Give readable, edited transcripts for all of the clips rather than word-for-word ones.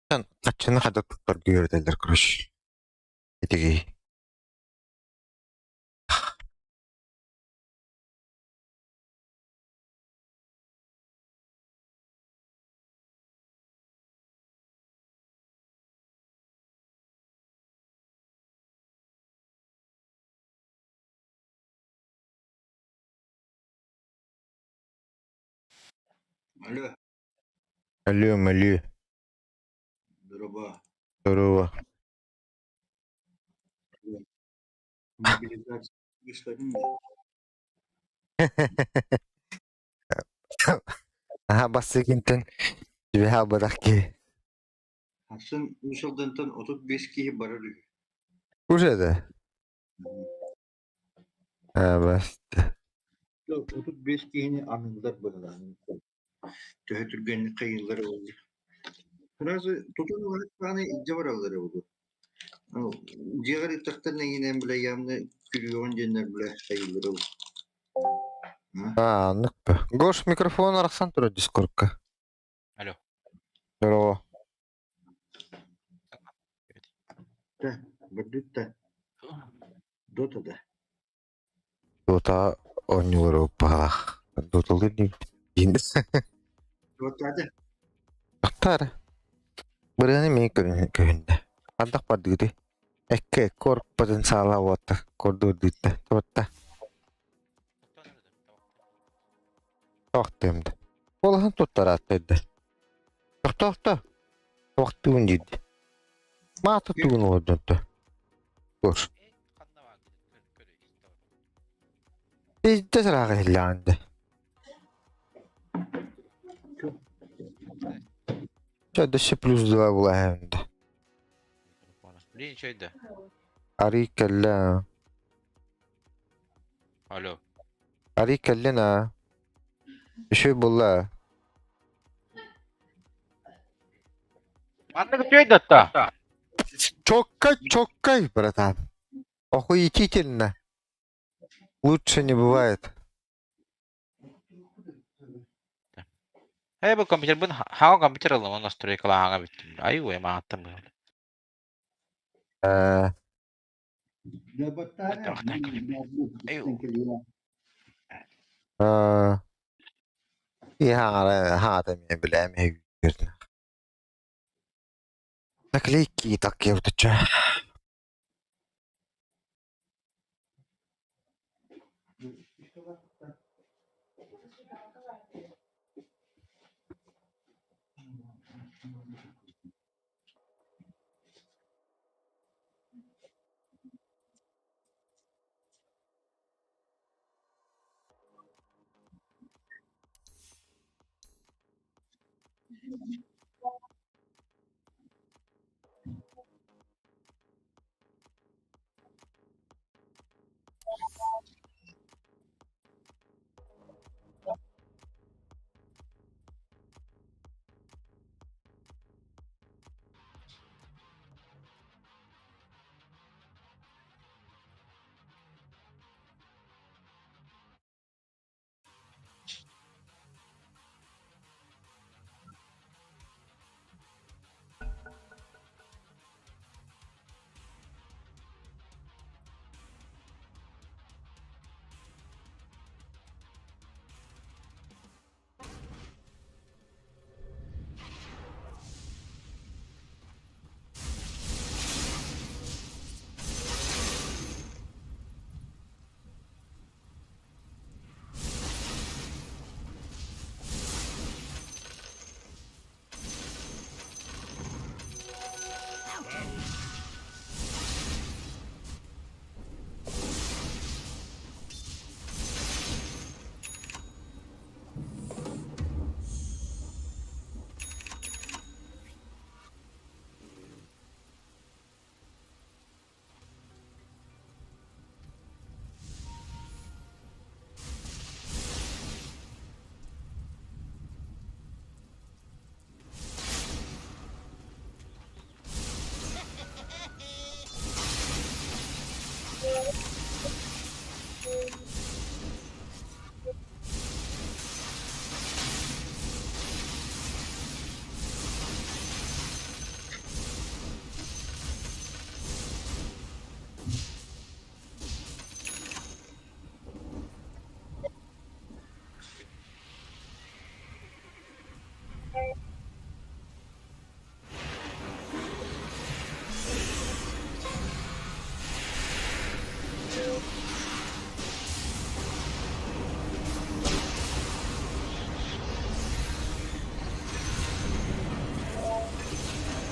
Хаччыны хайдах туттарга үөрэтэллэр, короче. Итигий. Алло, Алло, малю. здорово. Здорово. Мобилизация быстарın da. Аха бассыкинтэн түбэһэ абырах киһи. Хассын үс алдантан 35 киһи барар үһү. Уже да? А, баста. 35 киһини аныылар быһылаан. Төһө түргэнник хайыыллар буолла. Сразу тутан ылан илдьэ бараллара буолуо. Дьиэҕэр ыттахтарына эйиэнэн бile явно күрүөҕүн диэннэр бile хайыыллара буолуо. А, оннук ба. Гош микрофон арахсан турар дискордка. Алло. Здорово. Да, бардыт Дота да. Дота оонньуулары уппаһалаах. Доталыыр диин. Дотада. Тахтар. Бырыаны мин көһүннэ. Хантах бардыгыты? Экке кор потенциала уотта. Кордур дыытта. Туотта. Тохтуомда. Олахан туттарааттайда. Тохтоохто. Тохтуун диид. Маата тугун олордонто. Кор. Иччэ сараага иһиллэҕинде. Чэ, дөссө плюс два булаһаында. Блин, чөйдө. Арый кэллэ. Алло. Арый кэллин аа. Үчүгэй буолла. Маннык үчүгэй да Чоккай, чоккай, братан. Охуетительно. Лучше не бывает. Э, бу компьютербын хаҕа компьютер ыллым, онно настройкалааһаҥа бүттүм. Ай, мааттым. Э, э, хаата эмиэ билээм иһигирдэ. Наклейки таккебутуча.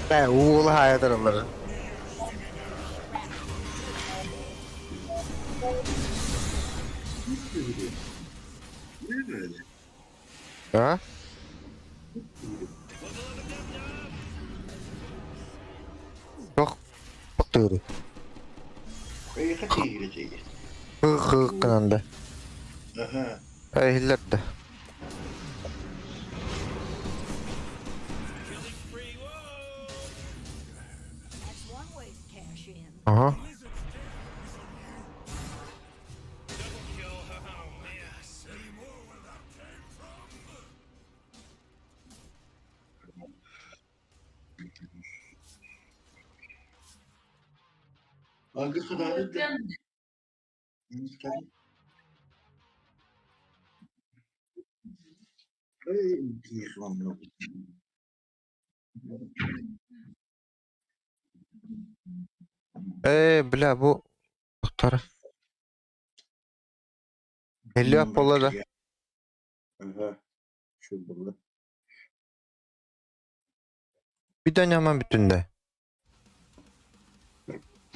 Уолу хаайа тураллар. А? Туох тыыры? Эйиэхэ тиийирэ тиийэ. Хыы гынан да. Аха. Иһиллэр да. Ага. Ангы хыдаары да. Ээ, бля, бу Тохтор. Эллээх буолла да? Bir hemen bütünde.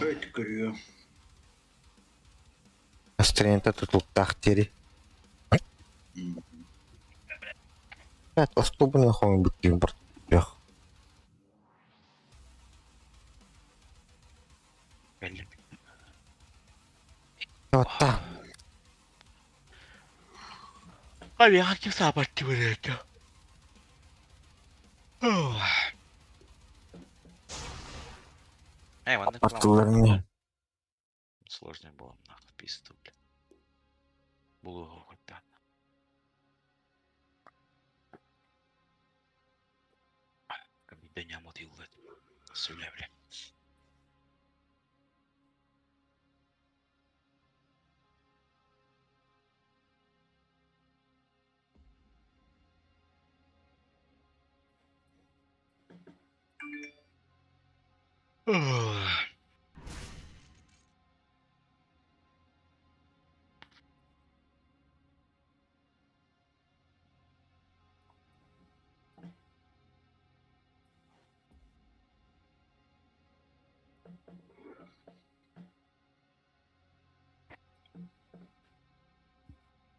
Evet көрүө. Настроение тутулуктаах диэри. Блядь, остуолбун хоҥ бүттүүн бартыах. Belli. Отта. Abi hakim sabattı buraya. Эй, ладно, Артыларını. Сложно было, нахуй, пизду, бля. Булу хоть да. Дня мотил, Сөйле, бля.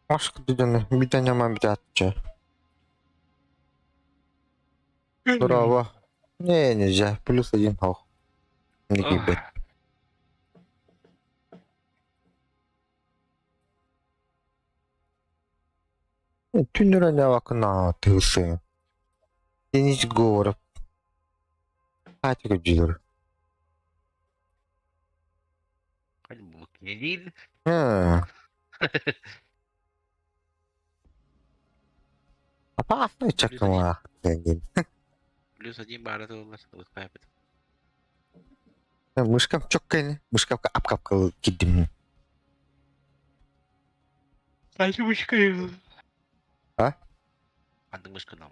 Aşk düdünü bir tane hemen bir atça. Браво. Не, нельзя. Плюс один хох. Не кипит. Түннөрө вакына тылсы. Денис Говоров. Хатика джилер. Не değil. Опасный чакма. Плюс один бары доллар. Мышкам чоккайны. Мышкам апкапкал кидим. Қайсы мышка? А? Қандай мышка нам?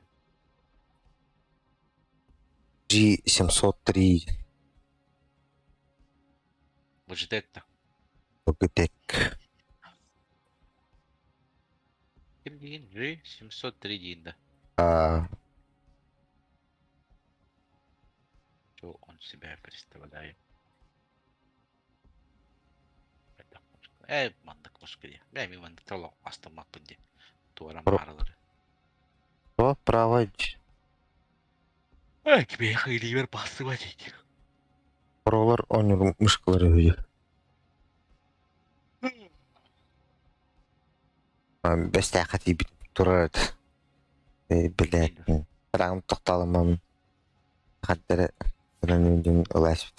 G703. Logitech-та. Logitech. Ким деген? G703 дейін да. А, Что он себя представляет? Маннык мышка дии. Бля, мен маннык тролло астыммаппын дии. Туарам аралары. то право Кибе хыйливер басыба дейт. Пролар онюр мышкалары үйе. Бәстәқат бит турар. Блядь. Рам тоқталымам. Хаттары ылаш.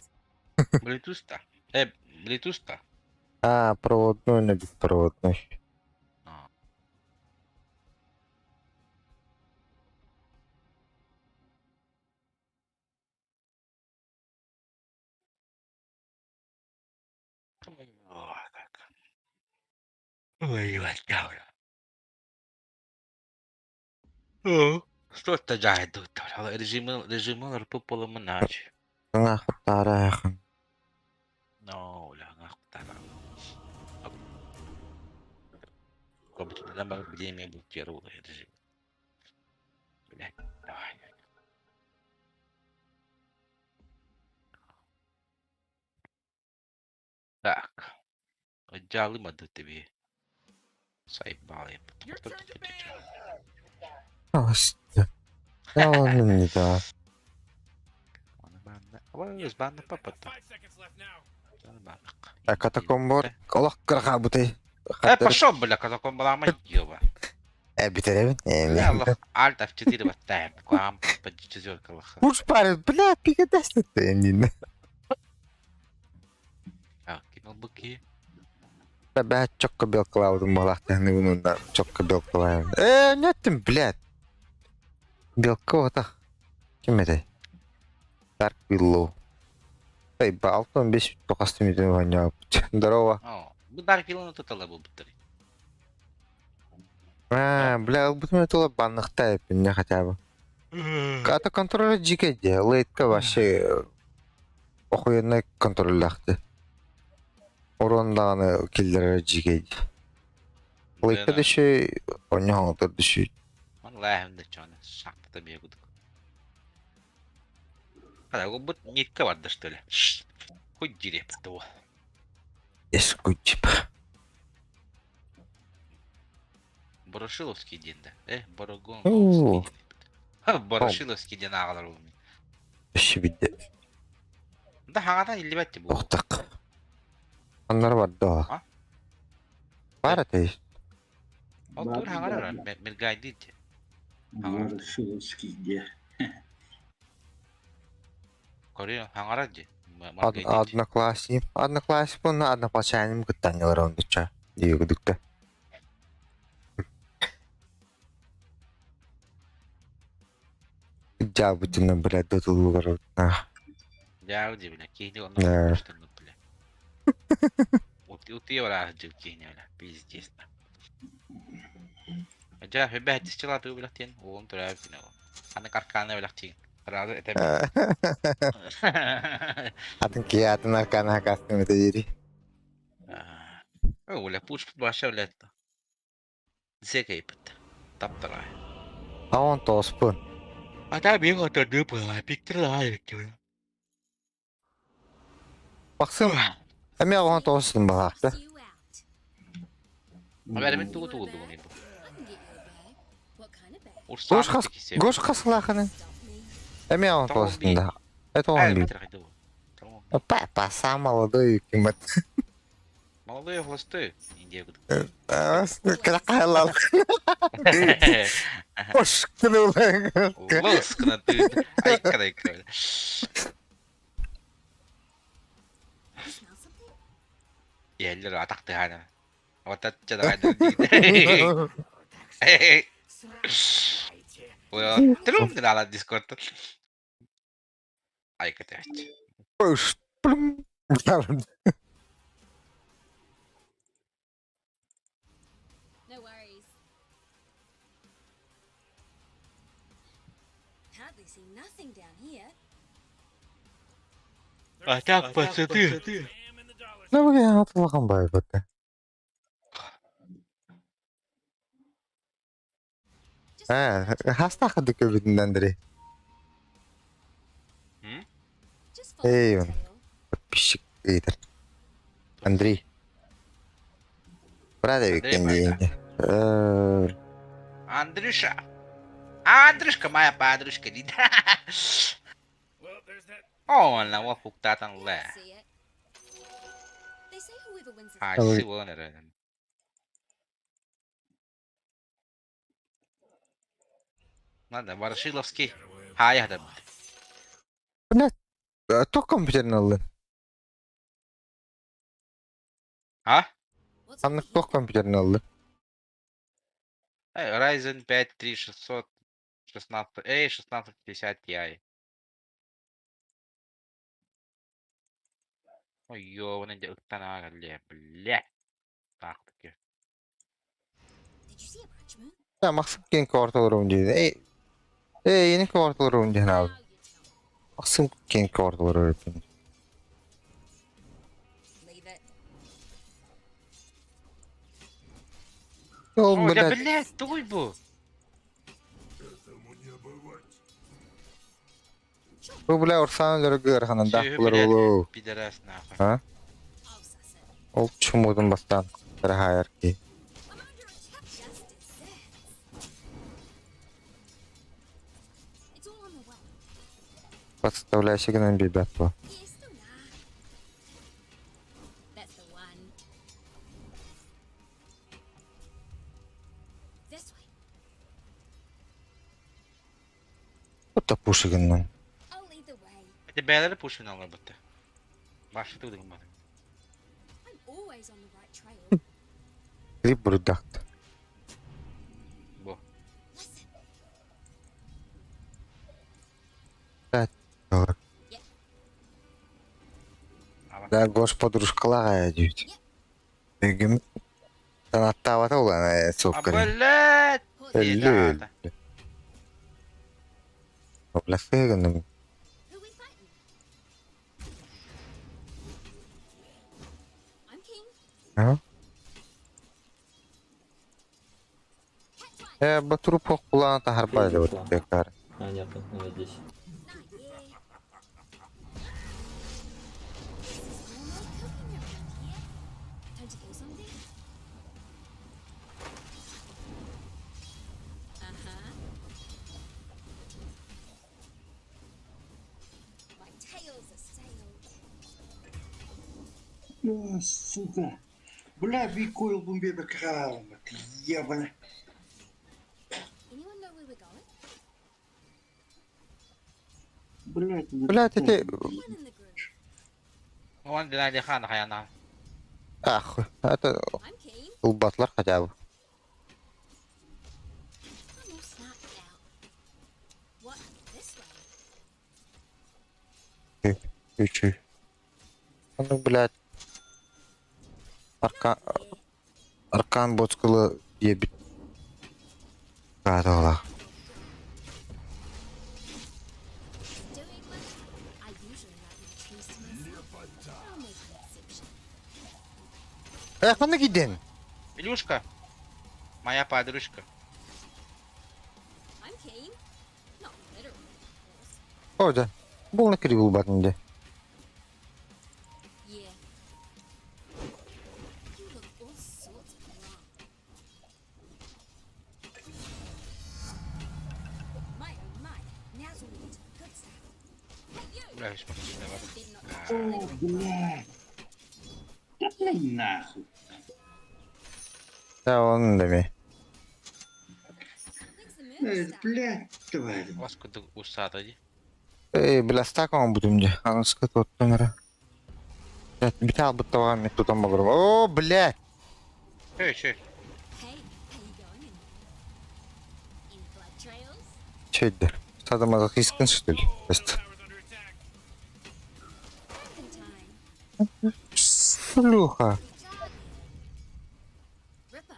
Bluetooth-та. Bluetooth-та. А, проводной на беспроводной. А. Ой, как. Ой, ебать, Что это жайду? Режим режим рпп. Ңахтара. No, ла ңахтара. Компьютер где меня блокировал режим. Блядь, давай. Так. Дьаалымады тебе. Сайбалый. Не да. А катакомбор олох кырахаабытай. Э, пошел, бля, катакомбалаама ёба. Э, бүтэрэбин. Бля, Аллах, Альт F4 баттаем. Куам под четверка лаха. Уж парень, бля, пикадастый ты, не. Так, кинул быки. Бә чокко белкалаабытым буолаахтаһыныгын уонна чокко белкалаабын. Ээ, неттим, блядь. Белка отах. Ким этэй? Dark Willow. Эй, 65 тоқас түмүтүн оонньообут. Здорово. О, бу Dark Willow тутала буолбуттар. А, бля, ылбытым этила банныхта эппинне хотя бы. А то контроля дьике дии. Лейтка вообще охуенный контроллаахты. Урон даҕаны киллэрэр дьике дии. Лейтка дөшүй, онньоһоҥотор дөшүй. Он лээхим да чоны шахтата бегудук. Хада бут нитка барда что ли? Хоть дереп того. Эскутип. Ворошиловский диэн да. Э, Борогон. Оо. Ворошиловский диэн ааҕалар уолум. Өссө бидде. Да хаҥатан иллибэт бу. Охтак. Аннары барда. А? Бар этэй. Ол тур хаҥарар мергайдыыр дии. Ворошиловский диэ. Көрүө хаҥарар дии. Одноклассник. Одноклассник уонна однополчанин кыттанньалар ондучча. Диегүдүктэ. Дьаабытына, блядь, дотулугар. Дьаабы дии, бля, киһини онно көстөннүк, бля. Утуйа бараах дьыл киһини, бля, пиздец. Дьэ, хүбэ хэтисчилаатыы билэх тиэн, уолун төрөөбүт күнэ ол. Аны каркааны билэх тиин. Сразу этэбин. Атын киһи атын аркаана хакастым это дири. О, бля, пуш вообще, блядь. Зекейпит. Таптара. А он тооспун. А та биң отурду была, пиктер Максим, эмиэ оҕон тоҕустун балаахта. Абәрмин тугу тугулдугун бу. Гош хас Гош хасылааханы. Эмиэ оҕон тоҕустун да. Это он бит. Папа сам молодой кимат. Молодой холостой. Индия кудук. Кыракайлал. Ош кынула. Лос кына ты. Айка айка. Иһэллэр атахтыһаана. Отачча даҕайдар диир. Трум гынаала дискорд. Айка тэһэччи. Ош плюм. No worries. Hardly see nothing down here. А так, пацаны. Ну, я атылған бай бата. Just Э, хаста хадык көбүтүн Андрей. just follow Эй, the он. tail. Подписчик ыйтар. Андрей. Брат Андрей, эбиккен брат. диэн. Андрюша. Андрюшка моя подружка. О, на уопуктатан Yeah, лэ. I see it. They say whoever wins this Ай, Ой. силан эрэ. Ладно, Ворошиловский. Хая да. Туох компьютерин ыллын? А? What's Ханнык over туох here? компьютерин ыллын? Ryzen 5 3600 16, эй, 1650 Ti. Ой, ёбаный ыктан бля. Так таки. Did you see a branch moon? Я Максим киэн квартал диэн. Эй, эй, энэ квартал диэн Now аав. you tell me. Максим киэн квартал диэн. Leave it. Ол, О, да, блядь. блядь, туй бу. Бу, бля, Урсан өлөргөр ханан Сүһү, булар блядь. болу. Пидорас нахуй. А? I'll suss it. Ол чумуутун бастаан хаайар киһи. I'm under attack. Justice serves. It's all on the way. Подставляющий гынан билбэт буо. Yes, the That's the one. This way. Кutta пуши гынан. I'll lead the way. Это бээлэри пушин алар бытта. Башы тыгдыгым баты. I'm always on the right trail. Клип бурдакт. Бу. Listen. Ава. Да, гош подружкалаҕа дьүүт. Өгүм танаттаабата улана А сууккарын. блядь! Өллү өллү. Областы гыным. Who we fighting? I'm keen. А? Catch one. Э, батуру пох кулаана тахарбай да Ушла. баттекар. А, нет, она здесь. Not yet. This is gourmet cooking around here. Time to kill something? Uh-huh. My tail's a sailed. А, сука. Бля, бикойл бумбеда кралма. Ты ебана. Anyone know where we're going? Блядь, Блядь, эти... One in the group. Он динайди хана хаяна. Ах, это I'm keen. улбатлар хотя бы. I'm all snarked out. What? This way? Үчүй. Ну, блядь. Аркан... Аркан боцкылы ебит. Кадала. Doing my... I usually like my trees to myself. but I'll make an exception. Э, ханна киден? Илюшка. Моя подружка. I'm keen. Not literally, of course. Ода. Бұл на кирилл батынде. Yeah. You look all sorts of wrong. My oh my, now's when we get to the good stuff. Hey you! Бля, смотри, давай. Better not touch О, блядь. Да блядь, нахуй. Да, он деме. When's the murder Э, start? Блядь, тварь. Вас куда усата ди. Эй, бля, стакан будем де. Аныска тот номера. Блядь, битал будто вами тут там О, блядь. Чё, чё? Hey, how you going? And any blood trails? Че это? Садомазохистскин, что ли? Просто. Pumpkin time. Шлюха. Ripper.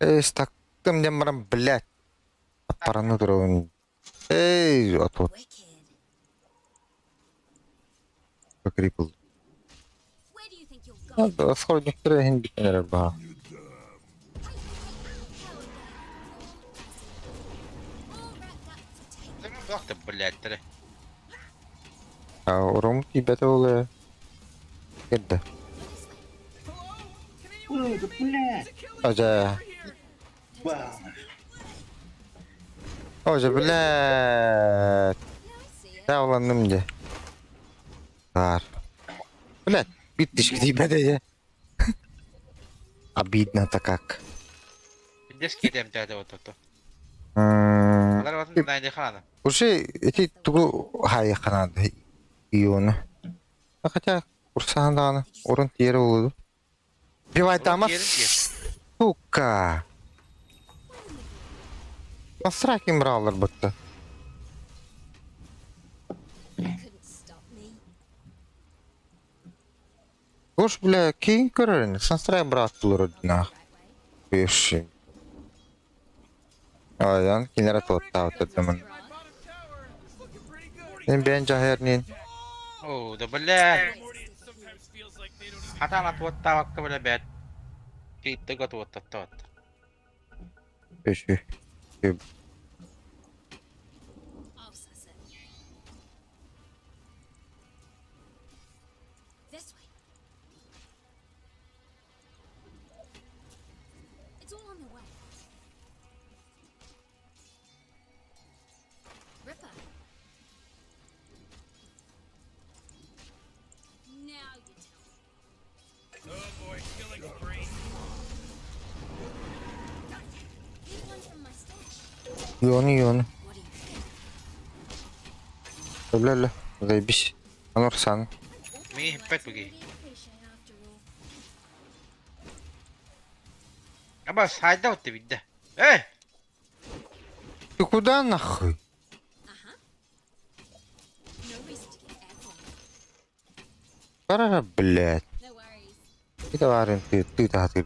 Эй, стактым демарам, блядь. Аппарану турабын. Эй, а тут Wicked. покрипл. Where do you think you're going? Сходник хин битнер ба. Hey, hey, hey, how about all wrapped up for takeout? Да ну как ты, блядь, ты. А уром тебе оле. Кедде. Go this way. О, да блядь. Ожа. Бам. Ожа, блядь. Yeah, I see it. Да, уланным де. Бар. Блядь, биттишки тебе де. Обидно-то как. Детский дем дядя вот это. М, Алар вот динайди хана. Уже эти тугу хайханады ионы. А хотя курсанданы орын тиери болду. Бивайтама Орын тиери сука. Насрак им бралар бытты. Couldn't stop me. Гош, бля, кейин көрөрүн, сансырай брат булыр одна. Right way. Беши. Айдан кинера тоттаа өтөмүн. Мен бен жахернин. О, да блядь. Хатана туотtaa vaikka vielä бэт. Kiittäkö tuotta tuotta. Беши. I'll suss it. This way. Йону йону. Өлө өлө. Заебись. Анор сан. Миигин иһиппэт бу киһи. Аба сайда отты бидде. Эй! Ты куда нахуй? Барара, блядь. Ты товарин ты, ты ты.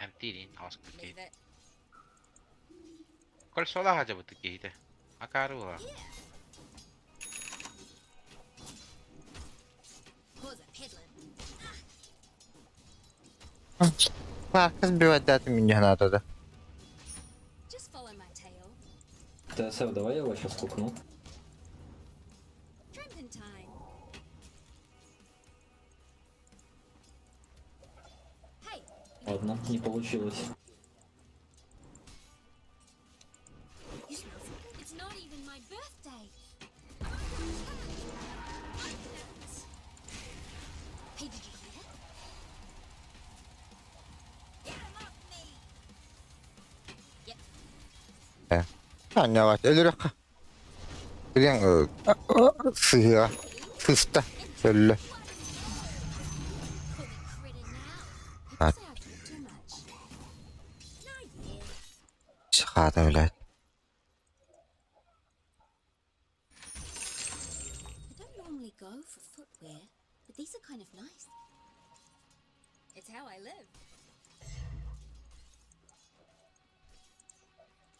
Эмтиирин ааспыт киһи. Кольцолаах дьабыт киһитэ. Акаары буолар. Парка сбивать даты меня надо, да. ТСФ, давай я его сейчас кукну. Ладно, не получилось. Аннявать, өлөрөххө. Билен сыһыа, сыста, өллө. А. Хаата, блядь. I don't normally go for footwear, but these are kind of nice. It's how I live.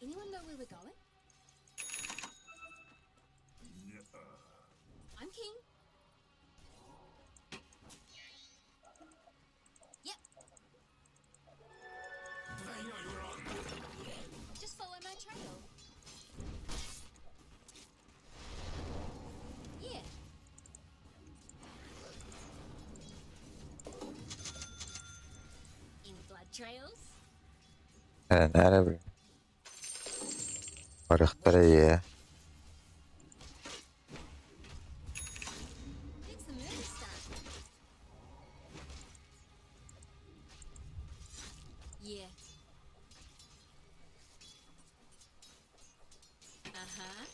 Anyone know where we're going? I'm keen. Yep. Just follow my trail. Yeah. Any blood trails? Нэрэ бил. Барыхтара ээ. When's the murder start? Yeah. Uh-huh.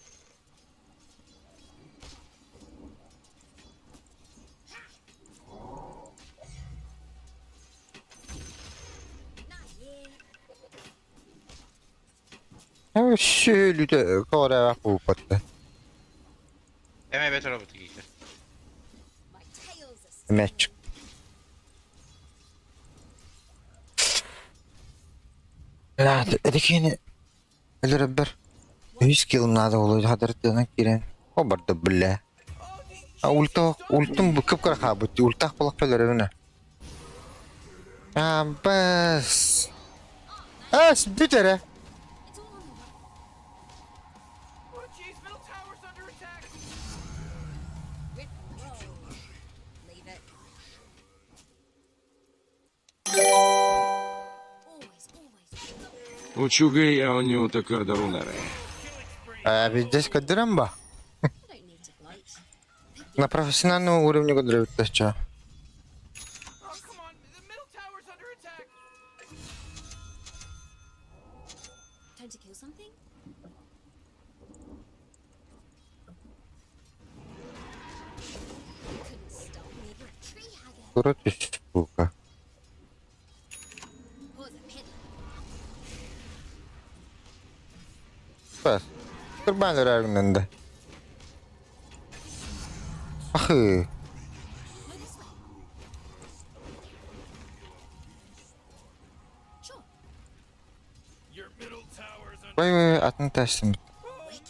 Not yeah. Сүөлүтэ коора куупатта. Эме бетер робот киһитэ. My tail's a Мэч. Блядь, эдикини өлөрөбөр. Үс килл надо болу хадыртынан кирен. О барды бля. А ульта ультум бу кып кара бут ультах болак бөлөрөбүнэ. А бас. Ас бүтере. It's all on the way. Oh, jeez, middle tower's under attack. Rip and roll. Leave it. Always, always. Үчүгэй оонньуута көрдөрүллэрэ. А здесь кадырам ба. I don't need to gloat. На профессиональном уровне кадырабыттача. Oh, come on, the middle tower's under attack. Time to kill something? You couldn't stop me. You're a tree hugger. Тура түс сука. Pause a peddler. Бас. Турбан өрөөрүнэн Ахы. No, this way. Sure. Your middle tower's under. Ой ой атын таштым. Oh man.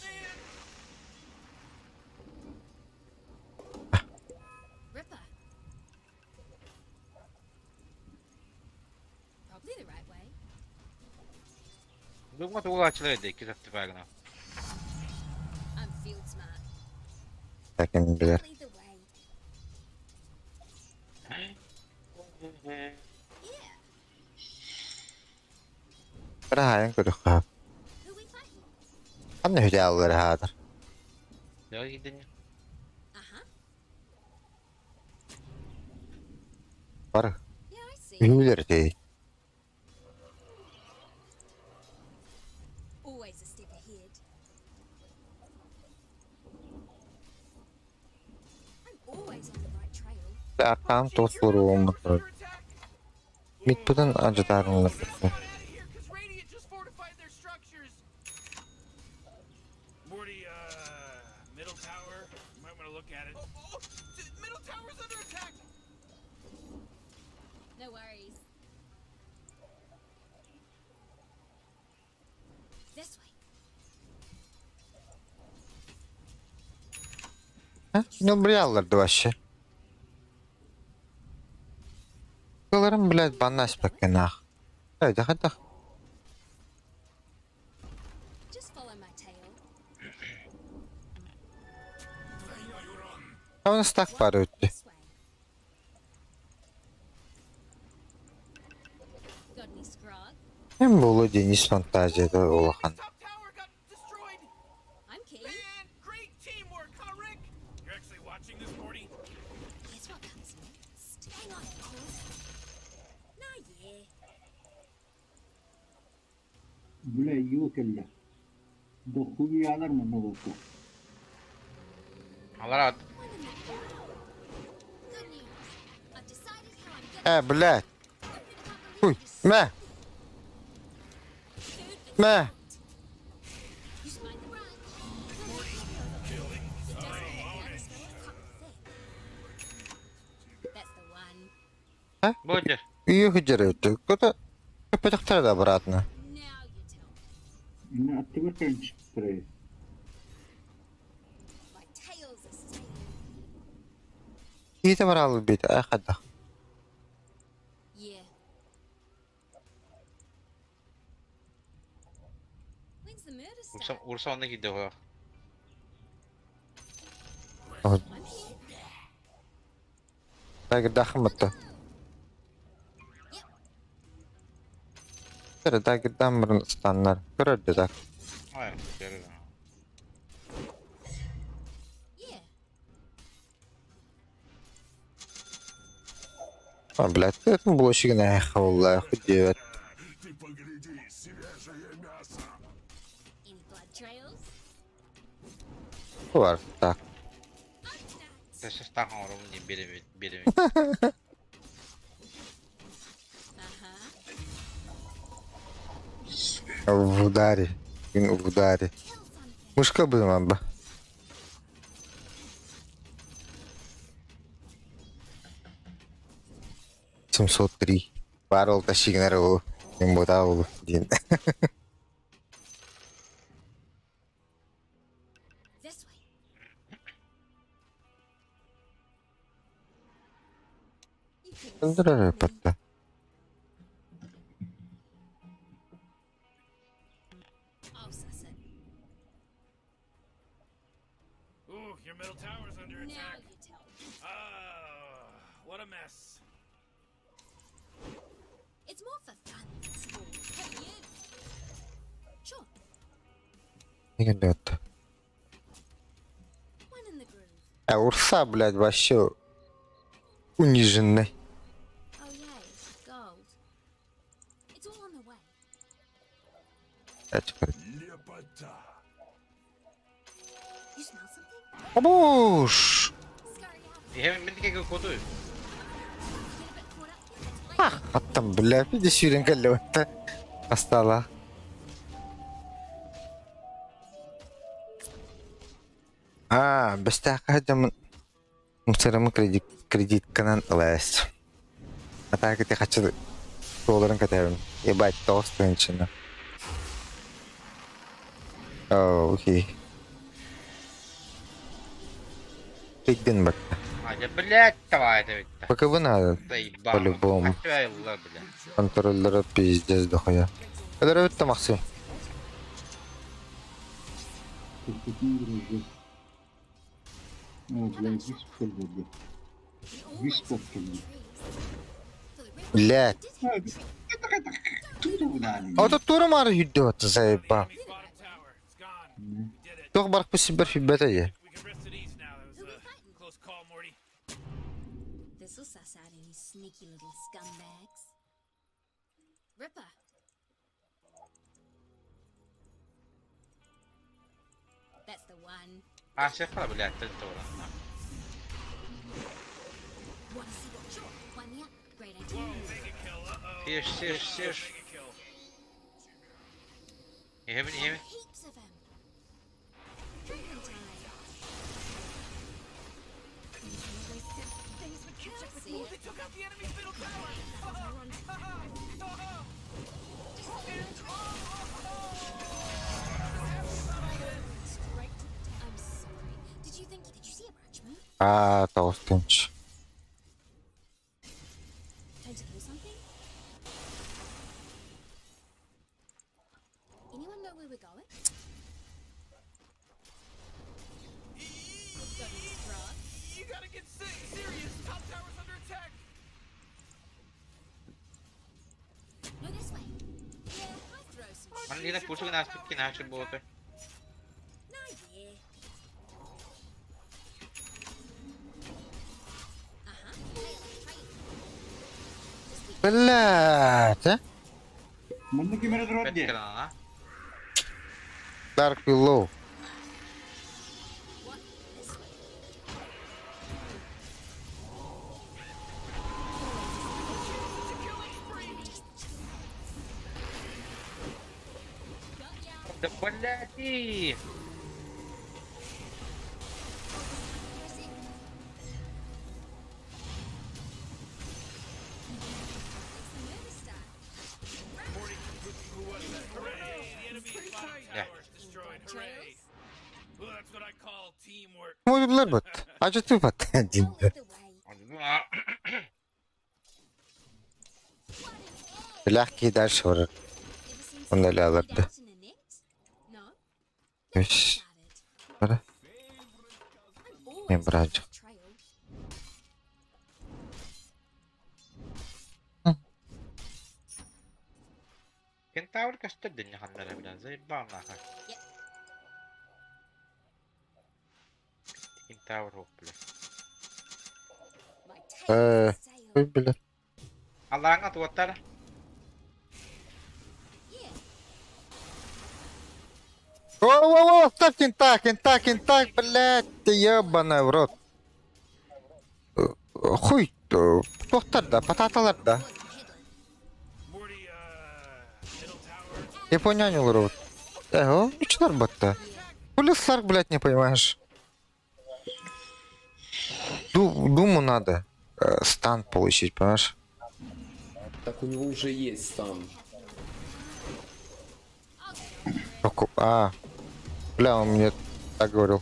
Ripper. Probably the right way. Думга тугулаачылар эдэ икки саттыпаагына. I'm field smart. Такин билер. Lead the way. Yeah. Бір хайын көрөх хап. Who we fighting? Ханна хүдэ аллары хаатар. Дөө кидин. Uh-huh. Бар. Yeah, I see. Үһүлэр этей. Always a step ahead. I'm always on the right trail. Аркан Oh, shit, туос your middle буруоммут tower's under attack. Митпутун ажытаарынлар. Let's get out of here, 'cause Radiant just fortified their structures. Morty, middle tower. You might want to look at it. Oh, oh, middle tower's under attack. No worries. This way. Ну, вообще. Кыларым, блядь, баннас пакканах. Хайда, хайда. Just follow my tail. А у так пару This way. Got any scrog? Hem булу Денис фантазияда The улахан. enemy's top tower got destroyed. I'm keen. Man, great teamwork, huh, Rick? You're actually watching this, Morty? Guess what comes next? Hang on, of course. Nah, yeah. Бля, ёкелле. Дохуялар манна Алар One in the Good news. I've decided how I'm gonna. Э, блядь. Can't believe Хуй. you just Мэ. food for Мэ. thought. You should mind the branch. It doesn't hurt the other smell of cotton thick. That's the one. Будет. Ее худерют. Куда? Петахтар обратно. Now you tell me. Инна аттыбар кэлэн My tail's a steel. Киите баралы бит. Ай, хайда. Yeah. When's the murder Урса start? Урса онны киде го. I'm here. Дагырдахым бытты. Yep. Көрө дагырдан мұрын станнар. Көрөдү так. Ай, көрө. Yeah. А, блядь, это было щигна холла, хуй Ты погляди, свежее мясо. Any blood trails? Бар, так. I'm nuts. Тэс стахан ором не бере бере. Uh-huh. В ударе. В ударе. Kill something. Мышка был ба. 703. Барыл тащигнер ол. Имбота ол. Дин. This way. You couldn't Öldürür stop me. patla. I'll suss it. Ooh, your middle tower's under Now attack. you tell me. Ah, what a mess. It's more for fun than sport. Hey, you. Sure. Ne öttü? One in the groove. А Урса, блядь, вообще униженный. Oh yay, gold. It's all on the way. Лепота. You smell something? Абуш! Scurry out. Хем мен кеге коду. Get a bit caught up here. It's late. Аттам, бля, видишь, сюренка лётта. Остала. А, бестаха хадам мусарым кредит кредитканан ылас. А так ты хочу долларын катарым. Ебать, толстая женщина. О, окей. Кидин бак. А, я, блядь, давай это ведь. Пока вы надо. Заебал. По-любому. Бля. Контроллера пиздец дохуя. Öldürüp bitti Максим. Кыргызды. Бля, виспер болды. We always Виспер hit кэллэ. trees. For the record, Блядь. I did hit a tree. А вот тура мары юдет, заеба. Enemy's bottom tower. It's gone. We did it. Тох барх пусть бетає. We can rest at ease now. That was Who we a fighting? close call, Morty. This'll suss out any sneak. Sneaky little scumbags. Ripper. That's the one. А, сехала, блядь, ты тоже. Want to see what? Sure. Wind me up. Great idea. Mega kill. Uh-oh. Сешь, сешь, сешь. Mega kill. Иһэбин, иһэбин. Heaps of 'em. Drinking time. Things would catch up with See me. it. They took out the enemy's middle tower. Straight to the I'm sorry. Did you think? Did you see a branch move? Аа, тоостунч. Time to kill something? Anyone know where we're going? Got any straws? You gotta get serious. Top tower's under attack. No, this way. Yeah, I throw some shit. Манна лина пушка нас тут киначы болоты. Not yeah. Uh-huh. Hey, try it. Just keep Блядь, а? Манна кимэр турар Бэт дии. кэлэн, а? Dark Willow. what this way. Got ya. Да, блядь, и... Press it. It's the nervous start. Hooray! The enemy's bottom Yeah. tower is destroyed. Hooray! Trails. Well, that's what I call teamwork. Мой бат. А что ты бат? Один. I'll lead the way. What an egg! Легкий дальше враг. Ever seen Он someone налил bleed да. out in a net? No? Let's Вещь. get started. Бра. I'm always Не on брать. the trail. Кентавр кастер дэнни ханнара, блядь, заебал нахуй. Yep. Кентавр, оп, блядь. My tail is sail. Ой, бля. Аллааңа туоттара. Yeah. О-о-о, стоп, кента, кента, кента, блядь, ты ебаная в рот. Хуй, тохтар да, потаталар да. More than peddling. Morty, middle tower. Япония не рот. Э, ничего батта. Хули Сларк, блядь, не понимаешь? Думу надо стан получить, понимаешь? Так у него уже есть там. А, бля, он мне так говорил.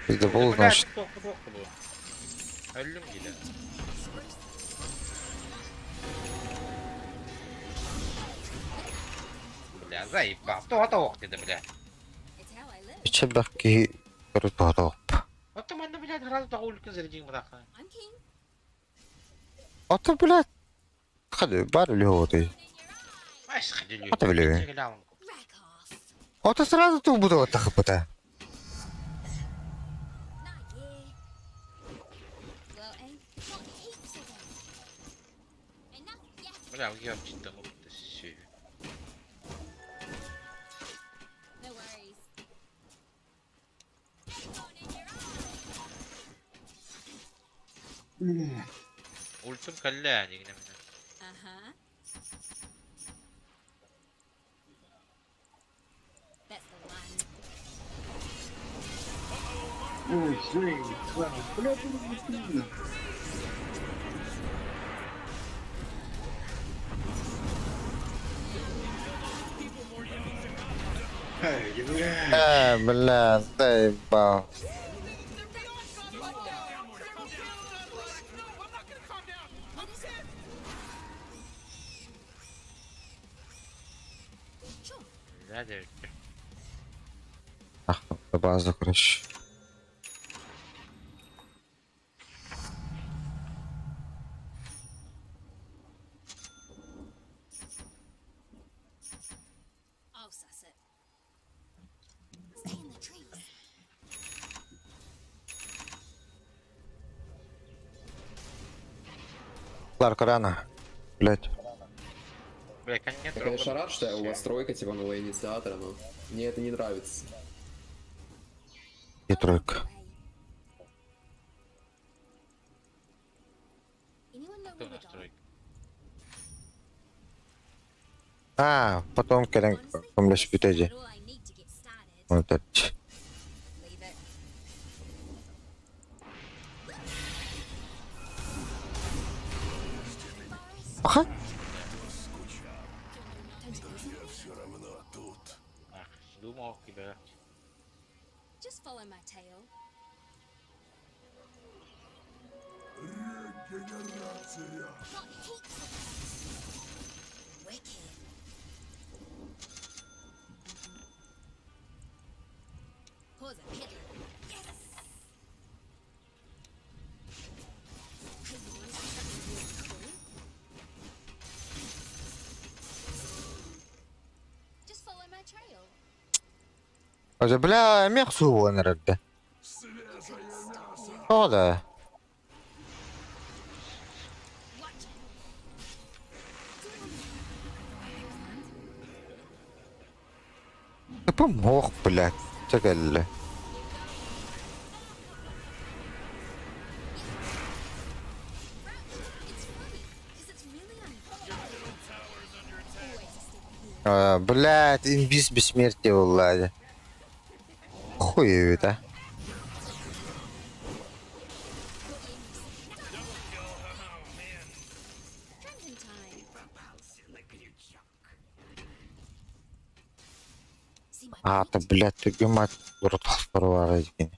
Пиздобол, Блядь, значит. туох, туох было. Өллүм диде. Бля, заебал. Туох туох диде, бля. It's how I live. Ичебек топ. Вот манна, блядь, сразу того улка зарядим браха. I'm keen. А то, блядь, ходи, бар или вот и. In your eye. Ай, сходили. А то, бля. Rack off. А то сразу ты буду вот так вот. Not yeah. Well, ain't got heaps of 'em. Enough yakking. Бля, уебчик там опыта сю. No worries. Acorn in your eye. Ультум калля, дигне меня. Uh-huh. That's the one. Ой, жесть, Бля, блин. Эй, бля. Бля, заебал. They're beyond godlike now. They're beyond godlike. No, I'm not gonna calm down. I'm dead. Sure. Бля, девки. Ах, базу, короче. I'll suss it. Stay in the trees. Ларк рано. Блять. Бля, конец Я, конечно, рад, что у вас тройка, типа, новая инициатора, но мне это не нравится. И тройка. Anyone know Кто where у we're нас going? тройка? А, потом кэлэн Honestly, көмөлөспүтэ that's дии. about all I need to get started. Оны төрт. Leave it. Аха. Don't you listen? Я все равно тут. Ах, Думал тебя. Just follow my tail. Регенерация. Got heaps of that. Wicked. Pause a peddler. Yes! Hey, you wanna see something really cool? Just follow my trail. Оже, бля, мех суон эрэрдэ. Свежее мясо. О, да. Watch it. Помог, блядь. Чэкэллэ. It's funny, because it's really unfair. Always a step ahead. А, блядь, инвиз бессмертия Влади. Хуй это. Drinking time. See my А, point? то, блядь, ты мать, рот бар экен.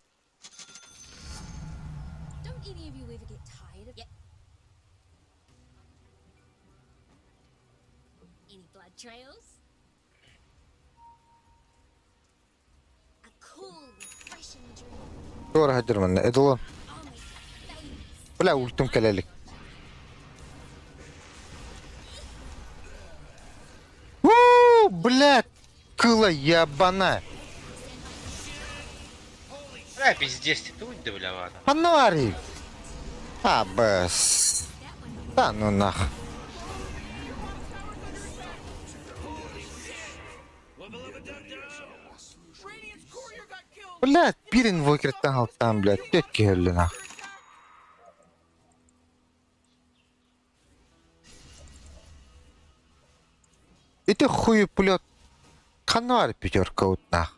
Don't any of you ever get tired of Yep. Any blood trails? A cool, refreshing drink. Тура хадырман, эдолон. I'll make you famous. Бля, ультум кэлэлик. У, блядь, кыла ябана. Бля, пиздец, ты тут да, бля, ладно. Анарий. А, бс. Да ну нах. Radiant's courier got killed. Блядь, пирин выкрыттан халтан, блядь, тетки хөллө нах. Это хуй плет. Ханар пятерка вот нах.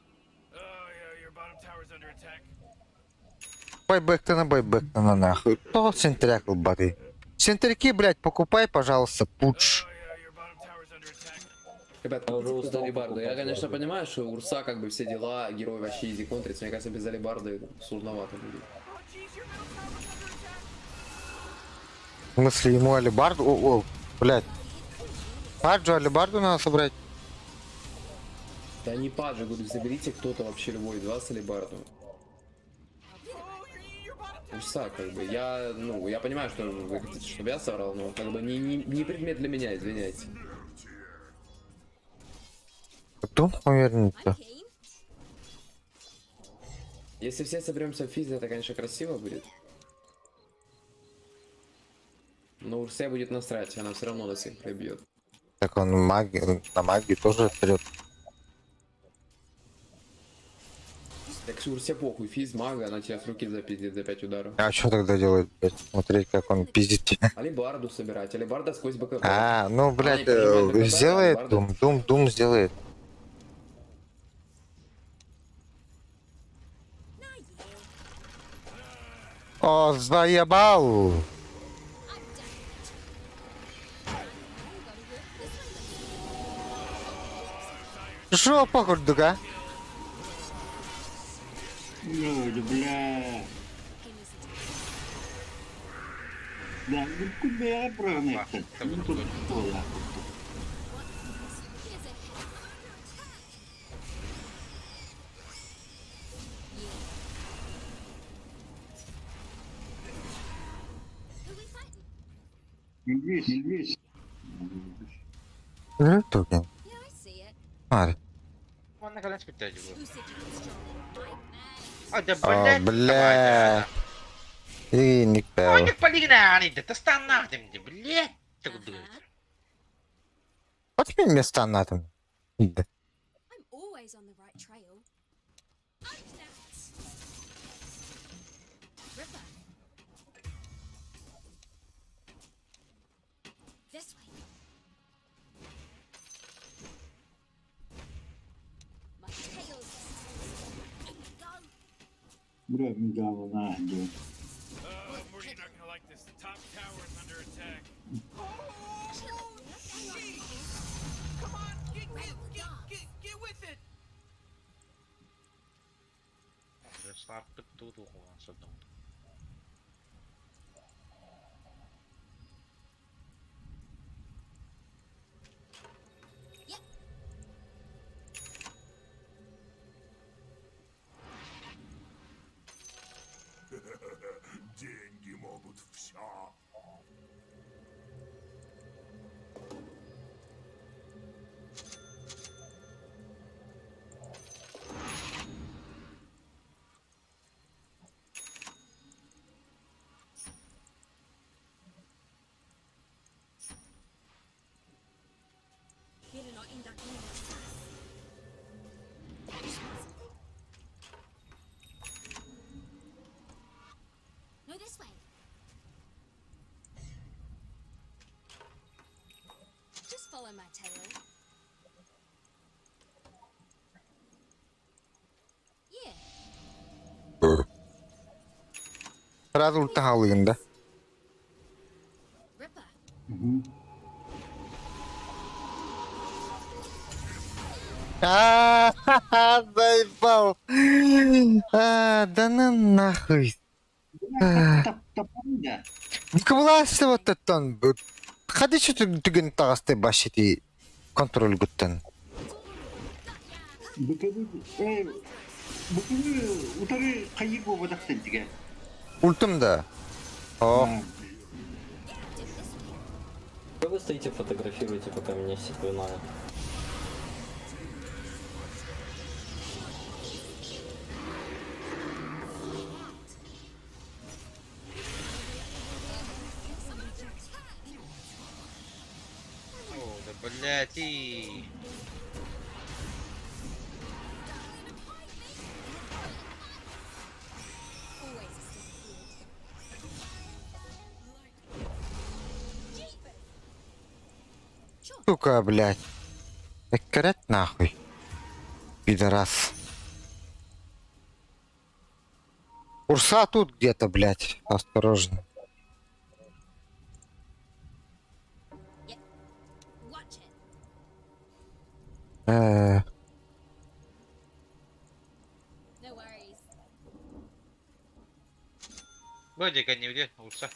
Oh yeah, your bottom tower's under attack. Байбэктана, байбэктана нахуй. То сентряк баты. Сентряки, блядь, покупай, пожалуйста, пудж. Oh yeah, your bottom tower's under attack. Ребят, Я уже купите устал алибарду. Я, покупать конечно, варды. понимаю, что Урса как бы все дела, герой вообще изи контрится. Мне кажется, без алибарды сложновато будет. Oh jeez, your middle tower's under attack. В смысле, ему алибарду? О, о, блядь. Паджу алибарду надо собрать. Да не паджи, говорю, заберите кто-то вообще любой из вас алибарду. Oh, your bottom tower's Урса, как бы, я, ну, я понимаю, что вы хотите, чтобы я собрал, но как бы не предмет для меня, извиняйте. Дум I'm хуерница. keen. Если все соберемся в физе, это, конечно, красиво будет. Но Урсе будет насрать, она все равно нас всех пробьет. Так он маги, на магию тоже трет. Так Урсе похуй, физ мага, она тебя с руки запиздит за 5 ударов. А что тогда делать, блядь? Смотреть, как он пиздит тебя. Алибарду собирать, алибарда сквозь БКБ. А, ну, блядь, не принимает БКБ, сделает алибарда. Дум, Дум, Дум сделает. Nah, yeah. О, заебал! I've done it. I gotta work this one. Жопа курдуга. Ну, да, бля. Hey, listen to Да, ну куда я правильно? Ну тут что, Here's a hat. Under attack. Yeah. Who we fighting? Медведь, медведь. Ну, туген. Yeah, I see it. Смотри. Он на коленке опять был. Who said you could stop my А, да, О, блядь. бля. Инник бэҕэ. Ник полигнали, да станнахтым, блядь, ты куда? Вот мин место аннатым. I'm always on the right trail. Up that. Ripper. This way. My tail's Go. Бля, медалла диэн. Oh, Morty, you're not gonna like this. The top tower is under attack. Oh, sheesh. Come on, get, get, get, get, get with it. Yep. Деньги могут все. Better not end up anywhere fast. You smell something? No, this way. Just follow my tail. Yeah. Сразу ультагалыгын да. Ripper. А, заебал. А, да на нахуй. Таппан да. Власти вот оттон. Ходи что ты түген тагасты башити контроль гуттан. Быкыбы э быкыбы утары хайыр буолбатахтан тигэ. Ультум да. О, Do it this way. Что вы стоите фотографируете, пока меня все пинают? О, да блядь, и... Always a step ahead. Jeepers. Sure. сука, блядь. Эккерет нахуй. Пидорас. Урса тут где-то, блядь. Осторожно. Yep. Watch it. Э, No worries. Бодика не где, Урса.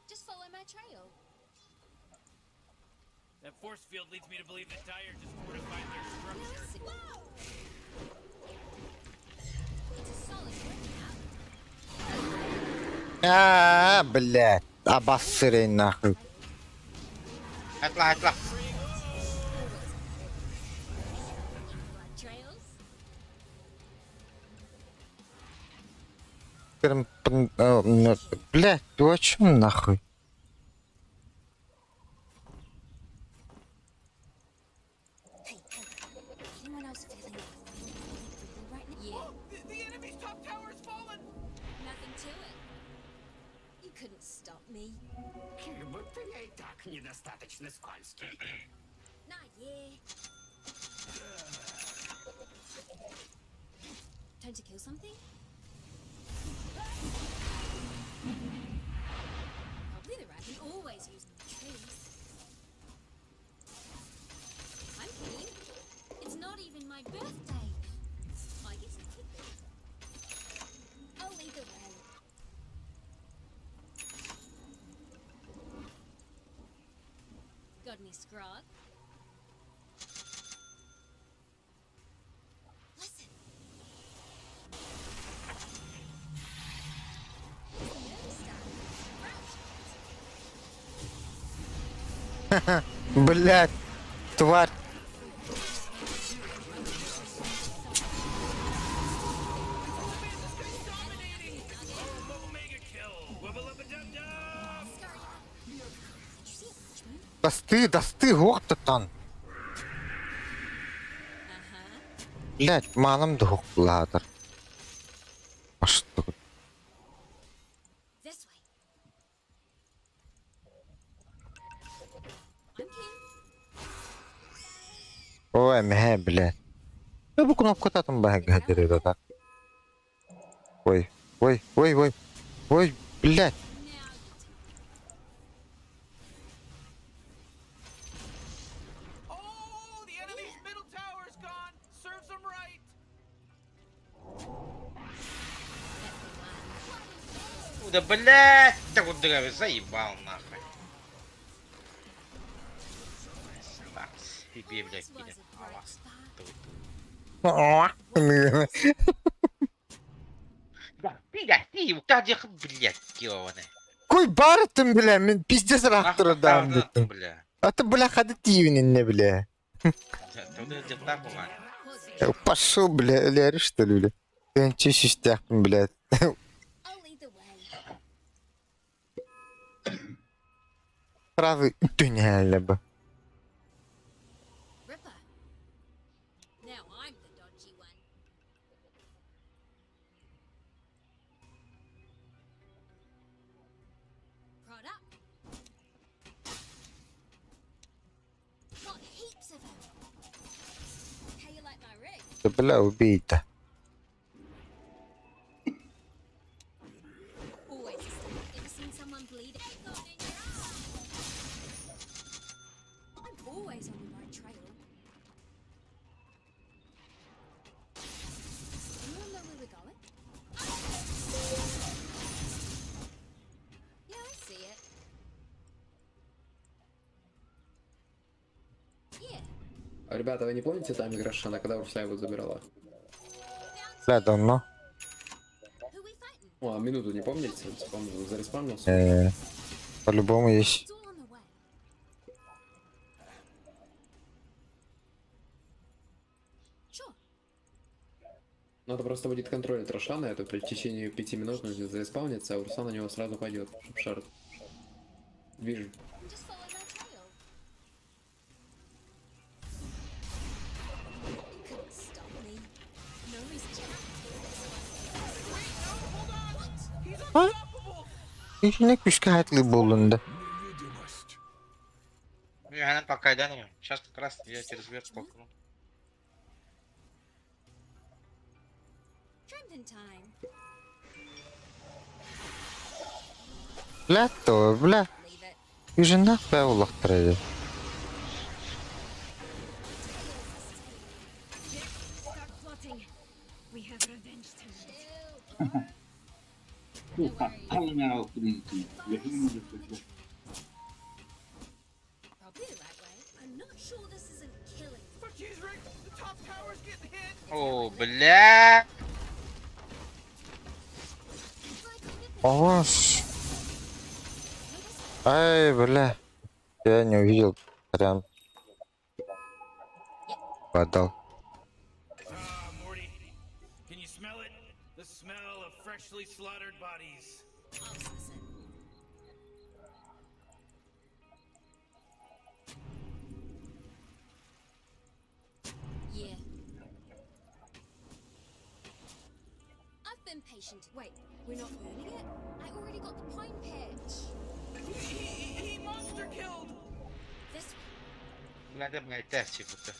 Just follow my trail. That force field leads me to believe that Dire just fortified their structure. No, Whoa! It's a solid workout. А, блядь. Обоссырень нахуй. Атла, атла. Always ahead. Any blood trails? Прям, Блядь, ты о чем нахуй? Hey, hey. Anyone else feeling like a little freaky right now? Yeah. Oh, the enemy's top tower's fallen. Nothing to it. You couldn't stop me. Как будто я и так недостаточно скользкий. Not yeah. Time to kill something? Probably the rat can always use more trees. I'm keen. It's not even my birthday. I guess it could be. I'll lead the way. Got any scrog? Listen. It's the nervous stuff. Блядь, тварь. Omega kill. Дасты, дасты, хуохтатан. Блять, маным да хуохтулаатар. Что? This way. I'm keen. Ой, мэ, блядь. Я бу кнопку татым бага так. Ой, ой, ой, ой. Ой, блядь. Now you're talking. Oh, the enemy's middle tower's gone. Serves them right. Да блядь, так вот дыра, заебал нахуй. Так, себе, блядь, Always was кинет. a bright spark. Да, ты, ты, та блядь, ёбаный. Кой барытым, бля, мен пиздец Нахуй рахтыры дам правда, дедим. бля. А ты, бля, ходи тиюнин не, бля. Да, Пошел, бля, ляри, что ли, бля. Ты чищешь, блядь. I'll lead the way. Сразу тюняли бы. Ripper. Now I'm the dodgy one. Prod up. Got heaps of 'em. How you like my rig? Да, бля, убей-то. Always a step. Ever seen someone bleed? Acorn in your eye. I'm always on the right trail. Anyone know where we're going? Yeah, I see it. Yeah, Ребята, вы не помните тайминг Рошана, когда Урса его забирала? bounty. Бля, давно. Who we fighting? О, а минуту не помните? Типа он зареспавнился. По-любому есть. It's all on the way. Sure. Надо просто будет контролить Рошана, это при течение 5 минут он здесь зареспавнится, а Урса на него сразу пойдет, чтоб шар. Вижу. Just follow my trail. You couldn't stop me. No reason to Wait, no, hold on. He's А? unstoppable. Ne küşkahitli bulundu. Невидимость. Я пока Сейчас как раз я через верх толкну. Trimmed in time. Бля, то, бля. Leave it. Yüzünden be Allah tıraydı. Start plotting. We have revenge tonight. Chill, bro. No worries. Probably the right way. I'm not sure this isn't killing. Oh, jeez, Rick, the top tower's getting hit. О, бля. Like I'm Аваш. Ай, бля. Я не увидел. Прям. Подал. Ah, Morty. Can you smell it? The smell of freshly slaughtered bodies. I'll suss it. Yeah. I've been patient. Wait, we're not burning it? I already got the pine patch. He monster killed. This way. Бля, да, блядь, тест, типа, ты.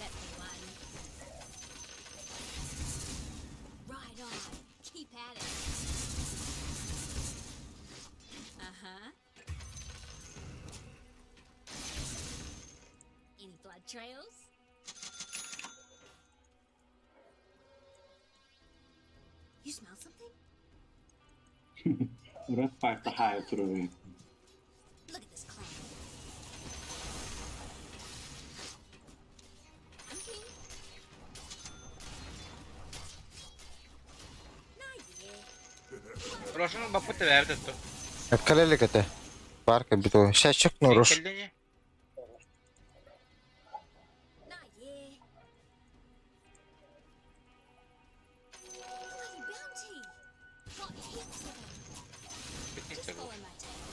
That's the one. Right on. Keep at it. Any blood trails? You smell something? Look at this clown. I'm keen. Nah, yeah. Рошану бапыты verdi tu. Kalele kete. Барка биту. Сейчас чекну руш. Келдине. Nah, yeah. Bloody bounty! Got heaps of 'em. Just follow my tail.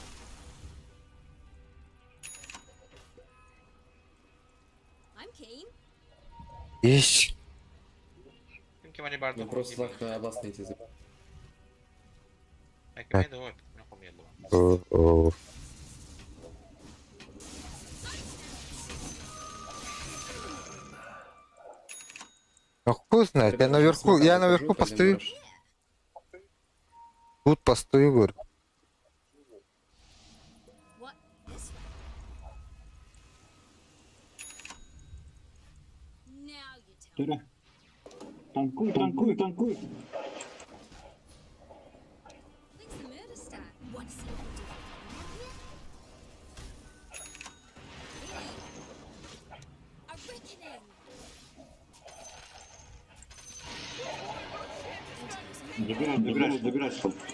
Иш. Ну просто так на вас найти. О. Ну хуй знает, я Ребята, наверху, сейчас я смока наверху закажу, пойдем постою. раш. Тут постою, говорю. What? This way. Now you tell me. Тура. Танкуй, танкуй, танкуй. When's the murder start? Want to see what we do around here? A reckoning. Забирай, забирай, забирай.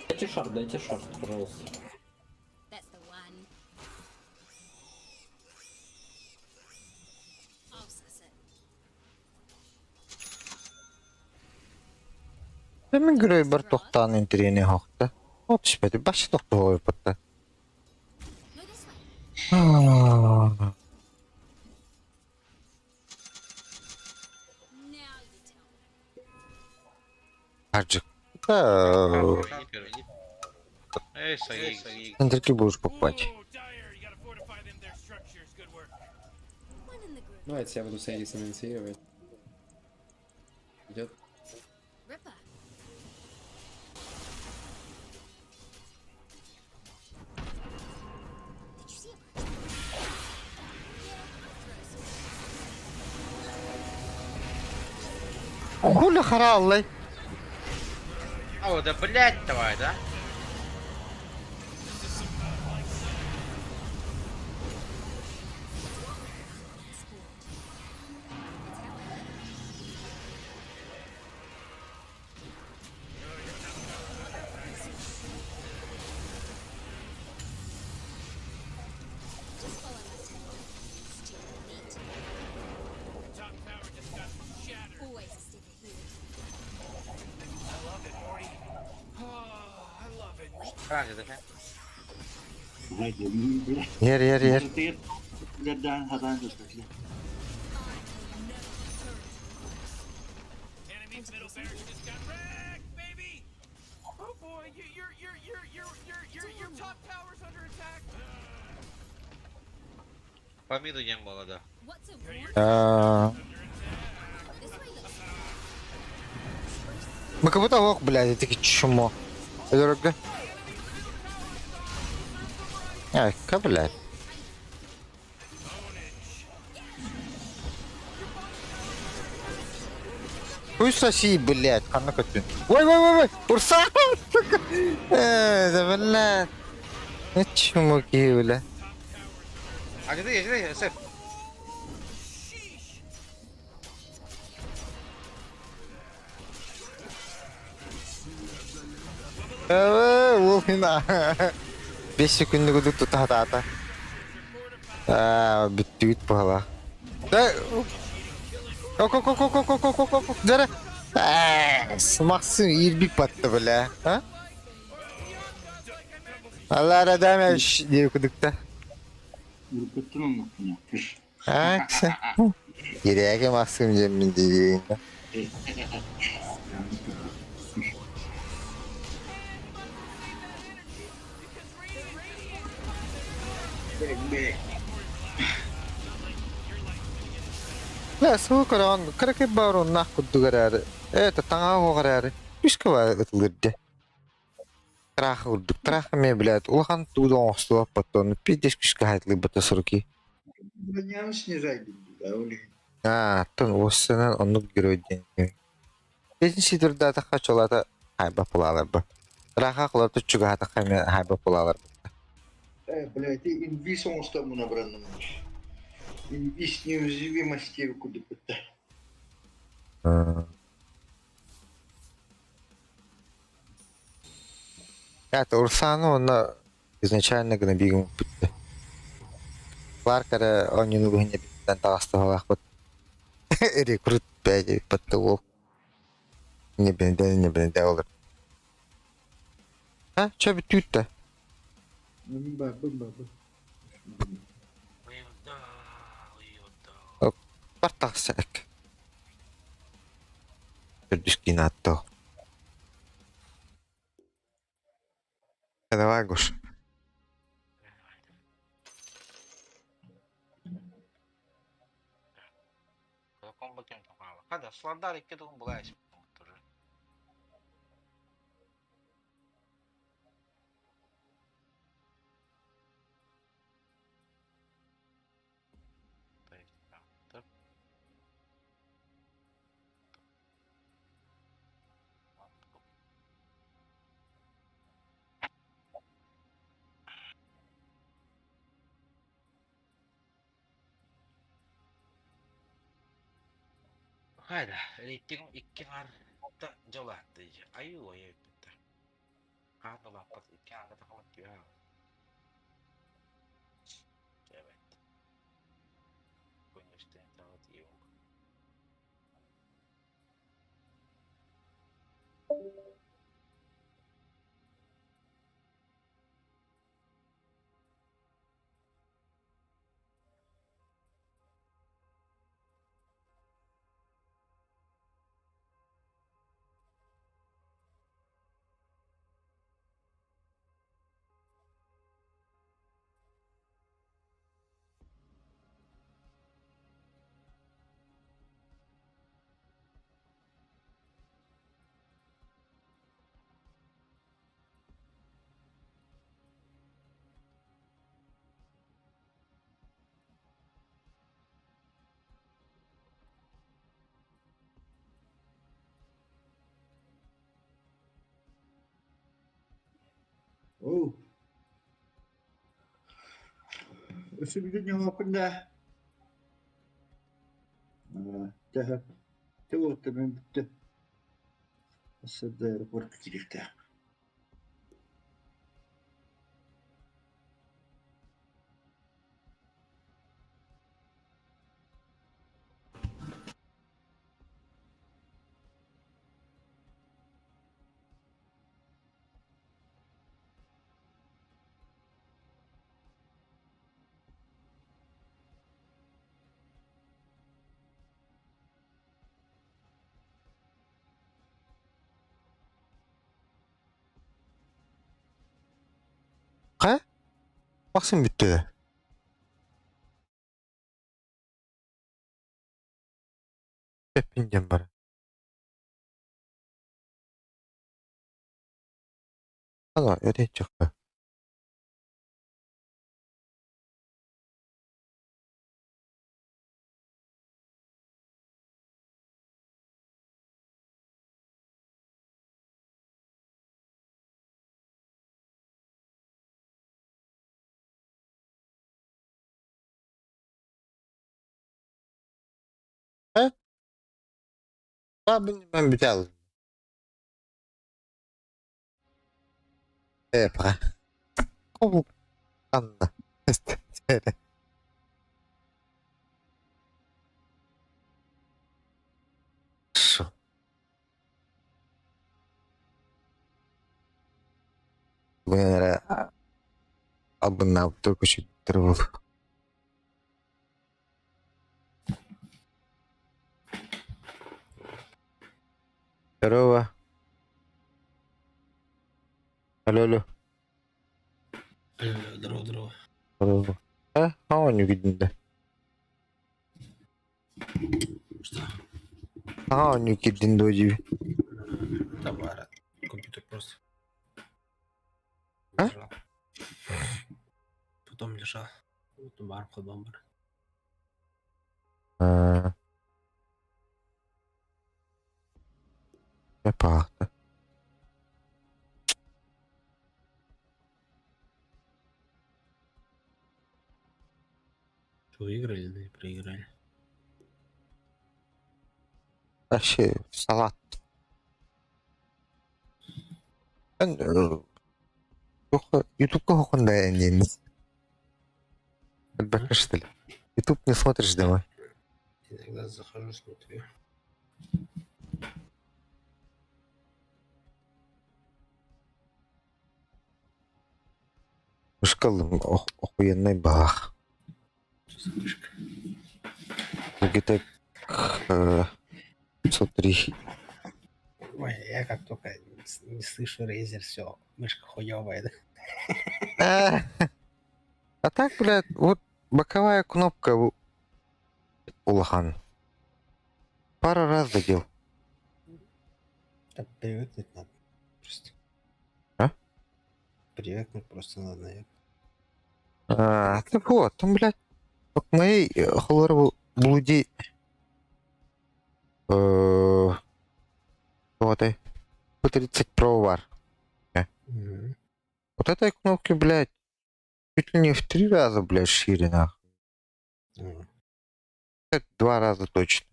Дайте шарт, дайте шарт, пожалуйста. That's the one. I'll suss it. Мен Грейбер тохтаан интриэни хохта. От түспэти, баш тохтуһуйпатта. No, this way. Аа. Now you tell me. Арджик. Да, Эй, саги. центрики будешь покупать. Ooh, Dire, you gotta fortify them their structures. Good work. One in the group. Давайте я буду с Эгисом инициировать. Идет. Ripper. Did you see a Yeah, I'll throw some. Хули хараллай. А, да блять давай, да? Sport. It's how I live. Just follow my tail. Stupid meat. Top tower just got shattered. Always a step ahead. I love it, Morty. Oh, I love it. Правильно, да? Ер, ер, ер. Enemy's middle barracks just got wrecked, baby. Oh boy, you, your your your your your your your top tower's under attack. По миду не было, да. What's a warning? Аа. This way looks Мы как будто ох, блядь, это чмо. Дорого. Ай, ка, блядь. Хуй соси, блядь, ханна көтүн. Ой, ой, ой, ой, Урса! Сука! Э, да, блядь. Ну, чмо киһи, бля. А где ты, где ты, Сэф? Э, Улина. 5 секунд кудук тута хатаата. Аа, бүттүгүт буһала. Да. Ок, ок, ок, ок, ок, ок, ок, ок, ок, Дара. Аа, Максим ирбик батты, бля. А? Allah радамеш диye kudukta. Үркөттөн оннук. Акса. Кирәге Максим жемин диye. La суукаран караке барон нах кудугарары. Это таңа хогарары. Үскә бар ытылырды. Трах урдук, трах ме, блядь, улахан тудон ослуа потон. Пиздец күскә хайтлы бата сроки. Броняны снижай, да, оли. А, тон осынан оннук герой ден. Бесин сидурда та хачолата хайба пулалар ба. Траха кылар тучуга хата хайма хайба пулалар. Э, блядь, ты инвиз оҥостоммун абыранным. Инвиз неуязвимости кудуппута. Это Урсану она изначально гнобигом бутты. Кларкара онюну гыне биттен тагастыгалах бут. Рекрут бәйди бутты ол. Не бенде не бенде олар. А, чө бүтүттэ? Бабы, бабы. Бар тагысак. Төрдүс киин ааттаах. Давай, Гош. Хайда, рейтинг икки аҥар дьэ улаатта дии. Айыы айыы бүттэ. Хаан да улааппат икки аҥарга тахалат түһэ. Эбэт. Оо. Өссө бүтүн ньоҥооппун да төһө Тэ мин бүттэ. Өссө да аэропортка киириэхтээх. Хайа? Максим бүттэ да? Эппин диэн баран. Ала, өтөйчөххө. Э? Мен бүтэ алым. Э, пока. Анна. Хорошо. Бу эрэ албыннаабыт көчүттэр буолуо. Здорово. Алло, алло. Здорово, здорово. Здорово. А, оонньуу киирдин Что? Саҥа оонньуу киирдин дуо диибин? Да, баар. Компьютер просто. А? Лежал. Потом лежал. Вот бар холбоон бар. Аа. Паахта. Что, выиграли или проиграли? Вообще салат. Эн Ютубка хоһун да не А? что ли? Ютуб не смотришь домой? Иногда захожу, смотрю. Мышкалым охуенный бах. Что за мышка? Logitech 503. Ой, я как только не слышу Razer, все, мышка хуёвая, да? А а так, блядь, вот боковая кнопка улахан. Пару раз задел. Так привыкнуть надо просто. А? Привыкнуть просто надо, наверное. А, так вот, там, блядь, вот моей холорову блуди вот P30 Pro var. Мгм. Вот этой кнопки, блядь, чуть ли не в три раза, блядь, шире, нахуй. Мгм. Это два раза точно.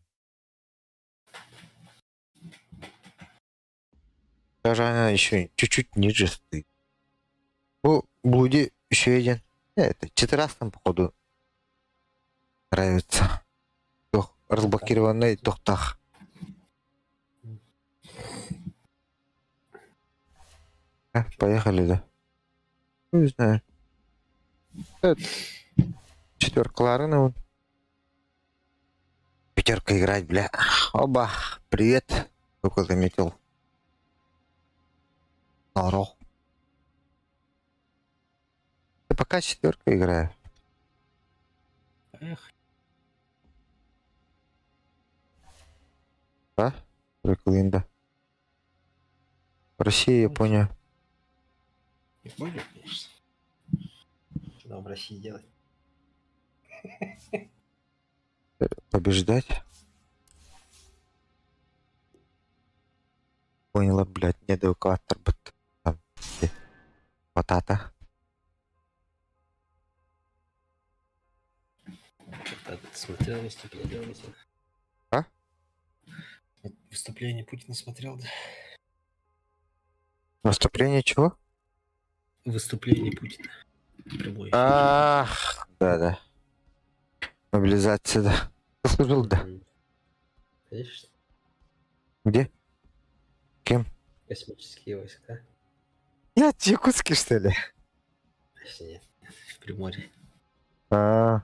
Даже она еще чуть-чуть ниже стоит. Бу блуди еще один. Это четырех там, походу, нравится. Туох, разблокированный тохтах. Поехали, да. Ну, не знаю. Четверка Ларена вон. Пятерка играть, бля. Оба, привет. Только заметил. Здорово. Я пока четверка играю. Поехали. Да? Реклинда. Россия, Япония. Япония, конечно. Что там в России делать? Побеждать. Поняла, блядь, не эвакуатор, бит. Там, где? Батата. Ты смотрел выступление Путина? А? Выступление Путина смотрел, да? Выступление чего? Выступление Путина. Прямой. Ах, да-да. Мобилизация, да. Ты служил, да? Конечно. Где? Кем? Космические войска. Я в Якутске, что ли? Конечно, нет. В Приморье. А.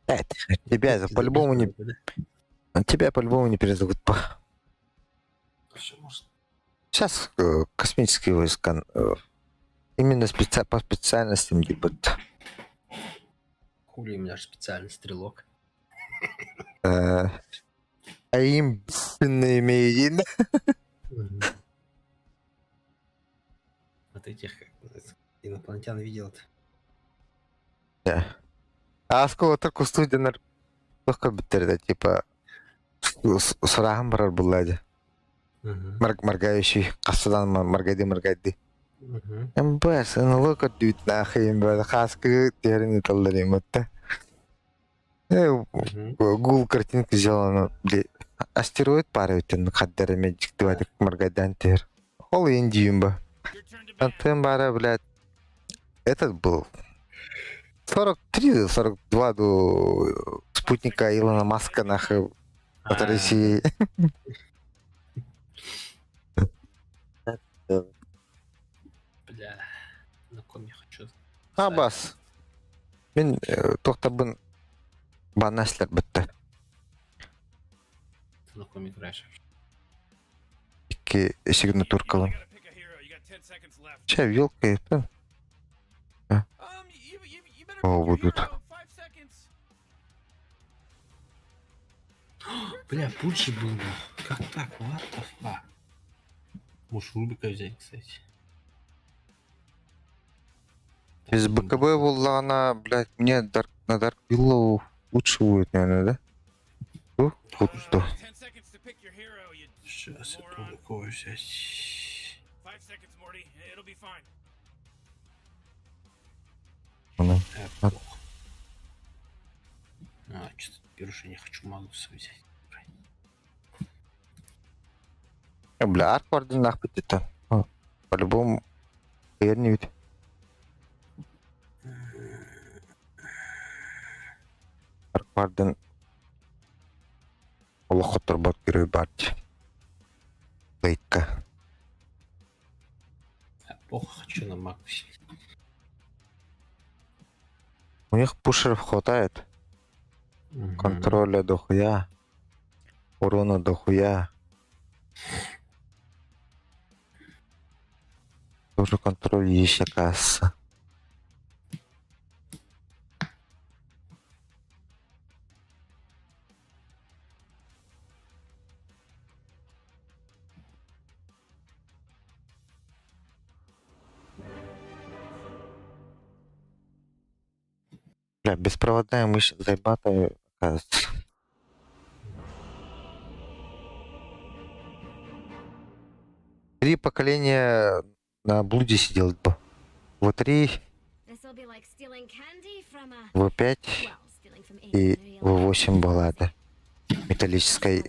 Это, тебя это по-любому не... Тебя по-любому не перезовут. Все может. Сейчас космические войска именно по специальностям ебут. Хули, у меня же специальный стрелок. А им имеет. Вот этих как инопланетян видел-то. Да. А сколько только студия только биттерда, типа сурахан барар буллади. Моргающий, кассадан моргайды моргайды. МБС, НЛО көрдүүт нахуй МБС, хаскы терин таллар иматта. Гугл картинку сделана, бли, астероид пара өтен хаддара медик дивадик моргайдан тер. Ол индиюм ба. Антен бара, блядь, этот был 43-42 до спутника Илона Маска нахуй от России. Бля, на ком я хочу. Абас. Мин тохтабын банаслар бітті. Ты на ком играешь вообще? Икки сигнатуркалым. Че, вилка это? А. О, будут. Бля, пульши был. Как так? What the fuck? Можешь Рубика взять, кстати. Без БКБ была блядь, мне Дарк, на Дарк Виллоу лучше будет, наверное, да? Ну, вот что. Сейчас я пробую кого взять. Ну, А, что-то теперь уже не хочу Магуса взять. Бля, Арк Варден нахуй это. По-любому, я не ведь. Арк Варден олох хотторбот герой барт. Лейтка. Я плохо хочу на Магусе. У них пушеров хватает. Контроля дохуя. Урона дохуя. Тоже контроль есть, оказывается. Бля, беспроводная мышь заебатая, оказывается. Три поколения на блуде сидел бы. В3, В5 и В8 была это. Металлической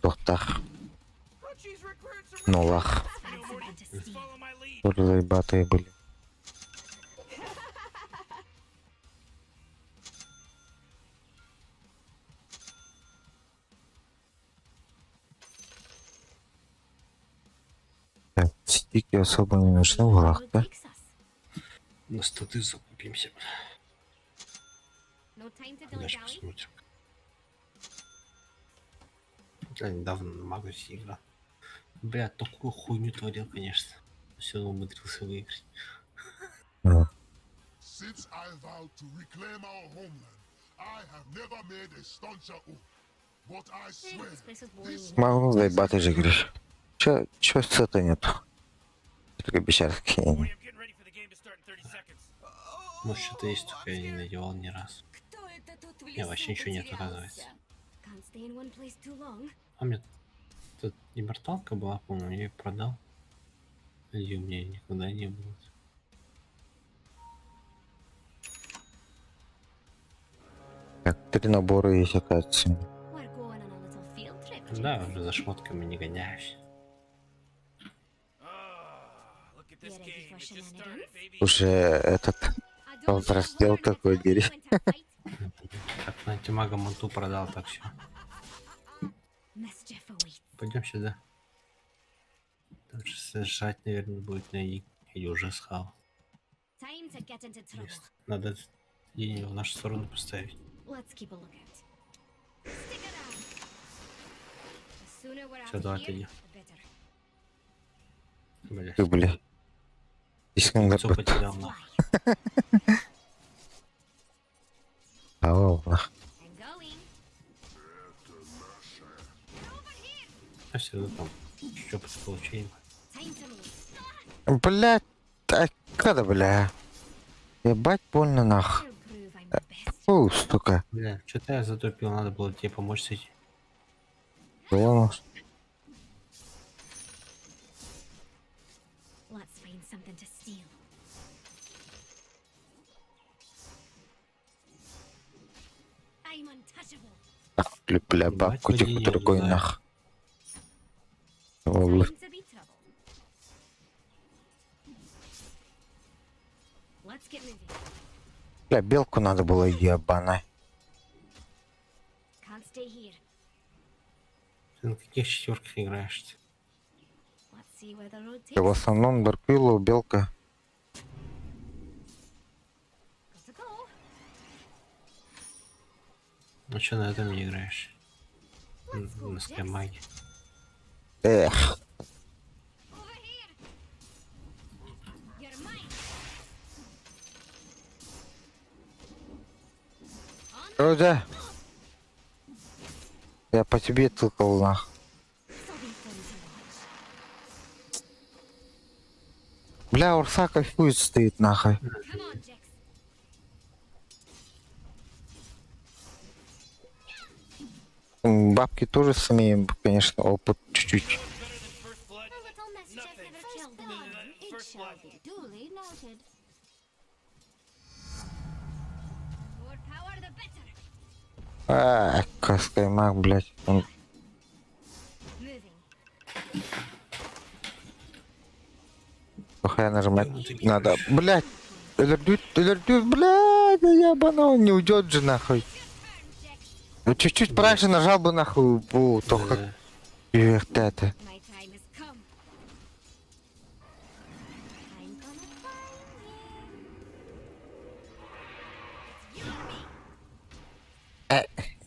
тохтах. Нулах. Тоже заебатые были. Так, стики особо не нужны в горах, да? На статы закупимся. Дальше посмотрим. Я недавно на Магусе играл. Бля, такую хуйню творил, конечно. Все равно умудрился выиграть. Since I vowed to reclaim our homeland, I have never made a stauncher oath. But I swear, this Магнус заебатый же, говоришь. Чё сета нету? Только бечарки. Может, что-то есть, только я не надевал ни разу. Не, вообще ничего нет, оказывается. А мне тут имморталка была, по-моему, я ее продал. Ее у меня никогда не было. Так, три набора есть, оказывается. Да, уже за шмотками не гоняюсь. Уже этот повзрослел какой дерь. Так, на антимага манту продал, так все. Пойдем сюда. Там же сжать, наверное, будет на и или уже схал. Надо линию в нашу сторону поставить. Все, давай отойди. Бля. Ты, бля. Лицо потерял, нахуй. Ау, нах. А все равно там еще получение. Блять, а когда, бля? Ебать больно нах. Фу, сука. Бля, что-то я затупил, надо было тебе помочь с этим. Вон. Ах, бля, бабку тихо другой нах. Ол. Бля, белку надо было ебана. Ты на каких четверках играешь? Да в основном Дарквиллу, белка. Ну что на этом не играешь? На скаймаге. Эх. Рудя. Я по тебе тыкал нах. Бля, Урса кайфует стоит нахуй. Бабки тоже сумеем, конечно, опыт чуть-чуть. А, каскаймак, блядь. Он... Плохая нажимать надо. Блядь! Өлөрдүт, өлөрдүт, блядь, я ебану, он не уйдет же нахуй. Ну чуть-чуть пораньше нажал бы нахуй, бу, то как это.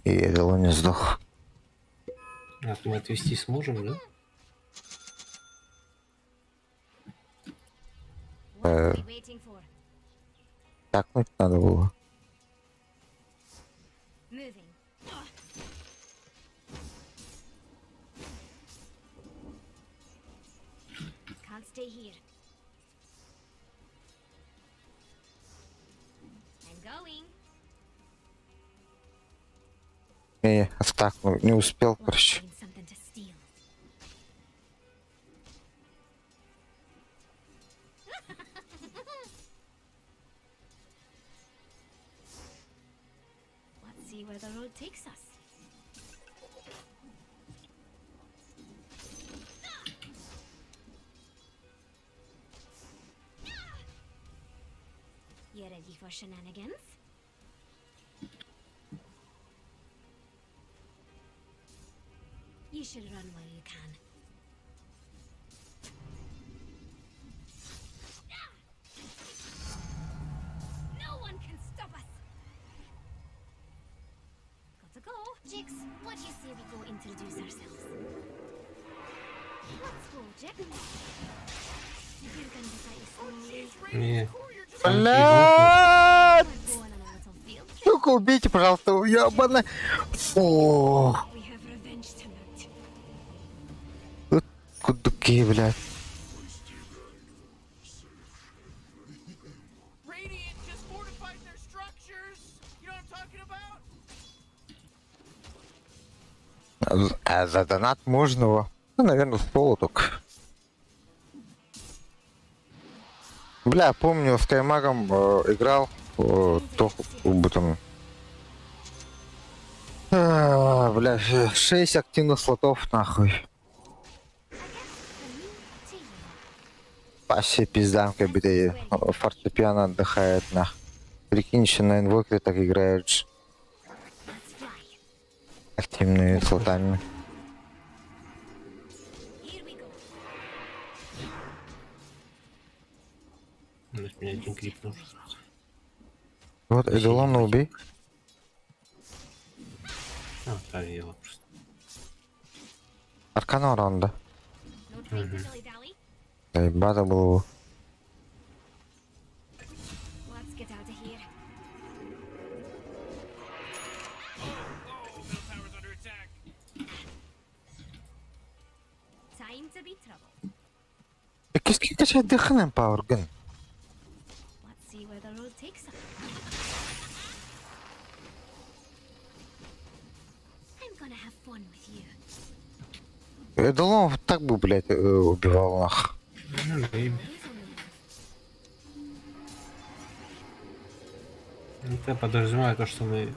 И я не сдох. А мы отвести сможем, да? for? Так надо было. Moving. Can't stay here. I'm going. Не, стакнул, не успел, Let's короче. find something to steal. Let's see where the road takes us. You ready for shenanigans? You should run while you can. No one can stop us! Gotta go. Jix, what do you say we go introduce ourselves? Let's go, Jix. You're gonna be fighting slowly. Не. Блядь! We're going on a little field trip. Сука, убейте, пожалуйста, уебана. Фу. We have revenge tonight. Вот кудуки, блядь. Radiant just fortified their structures. You know what I'm talking about? А за донат можно его? Ну, наверное, в полу только. Бля, помню, с Каймагом играл, то бы там... А, бля, 6 активных слотов, нахуй. I guess from me to you. Вообще пизда, как будто и фортепиано отдыхает, нах. Прикинь, еще на инвокере так играют ж Let's fly. активными слотами. Here we go. Блядь, мне один крип нужен сразу. Вот, Эдолона убей. А, отравила просто. Аркана раунда. No time to dilly dally. Заебато было бы. Let's get out of here. Oh, middle tower's under attack. Time to be trouble. Киски качает дыханием Power Gun. Let's see where the road takes us. I'm gonna have fun with you. Эдолон так бы, блядь, убивал нах. Ну, baby. Always on the move. Это подразумевает то, что мы...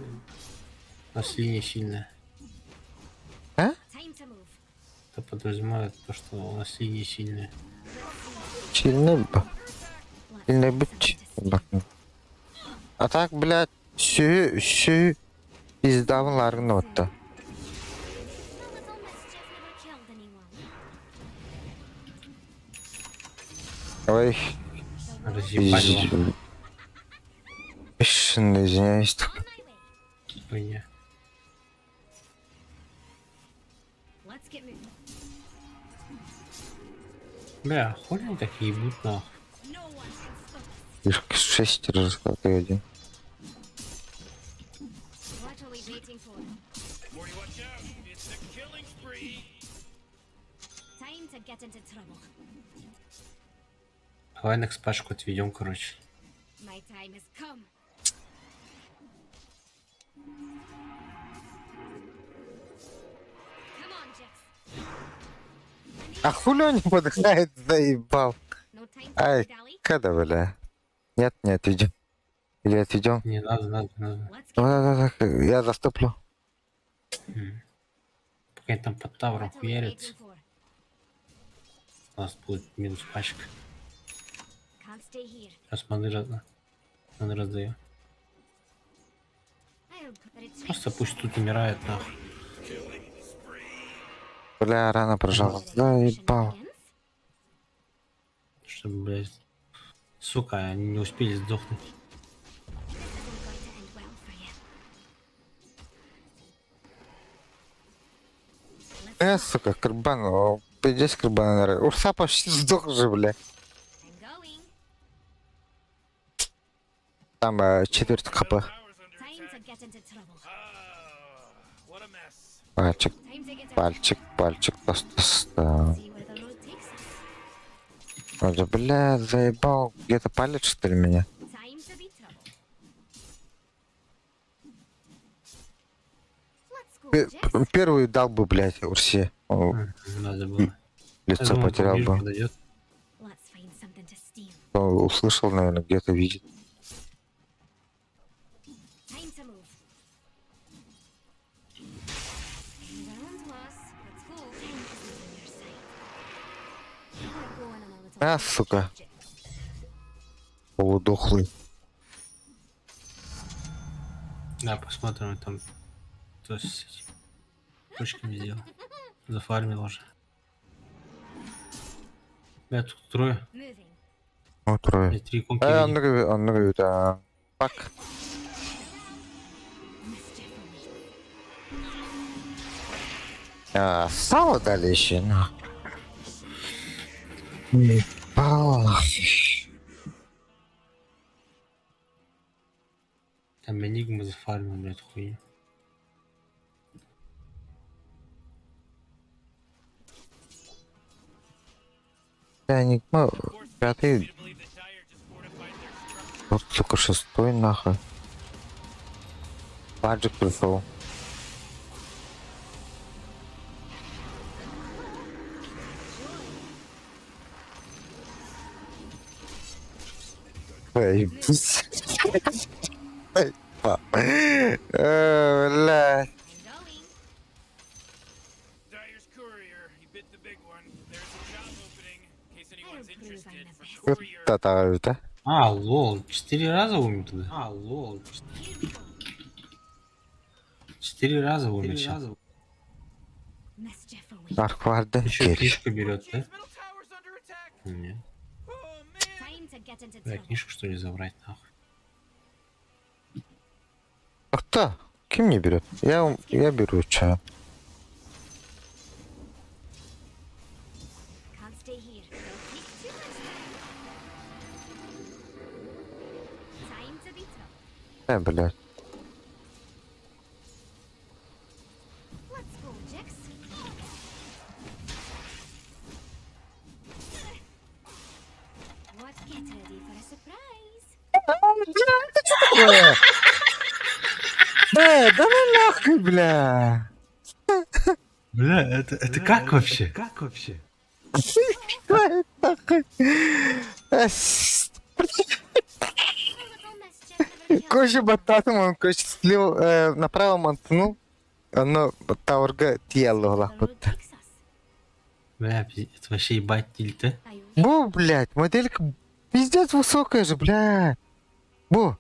У нас линия сильная. А? Time to move. Это подразумевает то, что у нас линия сильная. Сильный б. Let's Сильный find быч. something to steal. А так, блядь, сю, сю, пиздавын ларгын отты. A little mischief never killed anyone. Ой, Разъебали его. Бешеный, извиняюсь. On my way. Хуйня. Let's get moving. Бля, хули они так ебут нахуй? No one can stop us. Слишком шесть раз, как и один. What are we waiting for? Morty, watch out. It's a killing spree. Time to get into trouble. Давай на экспашку отведем, короче. My time has come. Come on, Jax. А хули он не подыхает, заебал. No time to Ай, dilly-dally. когда, бля? Нет, не отведем. Или отведем? Не надо, надо, надо. Let's Ну, get да, да, да, я заступлю. Пока они там под тавром What are we хуярят, waiting for? у нас будет минус пачка. Can't stay here. Сейчас маны, раз... маны раздаю. I'll retreat. Просто пусть тут умирает нахуй. Бля, рано прожал. Заебал. Shenanigans? Чтобы, блядь, сука, они не успели сдохнуть. This isn't going to end well for you. Let's Сука, карбан, о, пиздец карбан, наверное. Урса почти сдох же, бля. I'm going. Там четверть хп. Пальчик, пальчик, пальчик, тос-тос. Вроде, бля, заебал. Где-то палец, что ли, меня? Первый дал бы, блядь, Урсе. Надо было. Лицо Я думал, потерял поближе бы. подойдет. Он услышал, наверное, где-то видит. А, сука. Полудохлый. Да, посмотрим там. То есть с этими точками сделал. Зафармил уже. Бля, тут трое. О, трое. Бля, три конки. Э, видел. он говорит, а, Пак. А, сало дали еще, на. Ебало. Там Энигма зафармил, блядь, хуйню. Да, Энигма, пятый. Вот, сука, шестой, нахуй. Паджик пришел. Эй, Эй, па. Бля. Это, А, лол, четыре раза умер тогда? А, лол. Четыре раза умер сейчас. Аркварда. Еще книжку берет, да? Нет. Бля, книжку что ли забрать, нахуй? А кто? Кем не берет? Я беру, чё. Блядь. Такое? Да ну нахуй, бля. Бля, это как вообще? Как вообще? Что это нахуй? Короче, бататым он, короче, слил, направо мантнул, оно таурга тело лахпут. Бля, это вообще ебать тильт, а? Бу, блядь, моделька пиздец высокая же, бля. Бу.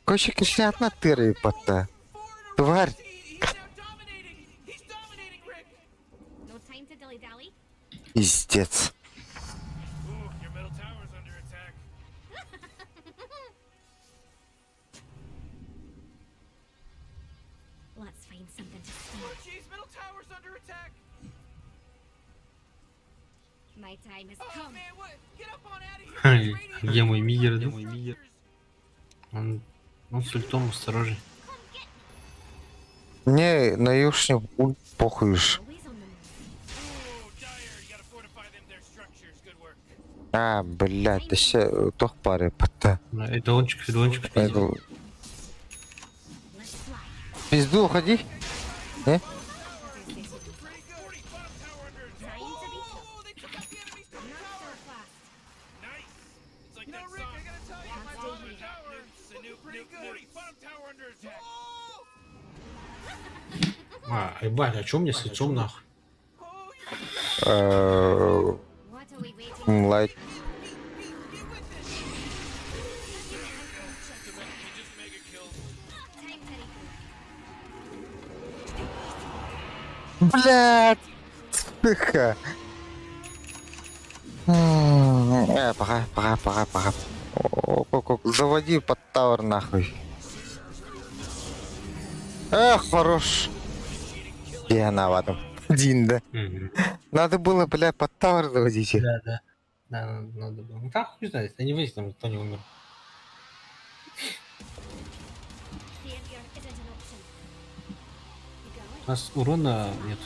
Короче, кишня тыры потта. Тварь. Пиздец. Где мой мидер? Где мой мидер? Он с ультом осторожен. Не, на юшню похуй уж. А, блядь, да ща тох пары потта. Идолончик, идолончик. Пизду, уходи. Не? А, ебать, а чё мне с лицом нахуй? Лайк. Блядь! Тихо. Пора, пора, пора, пора. О, заводи под тавр нахуй. Эх, хорош. Я на этом. Дин, да. Надо было, бля, под тавр заводить. Да, да. Да, надо, надо было. Ну так хуй знает, они весь там никто не умер. Failure isn't an option. You У going? нас урона нет.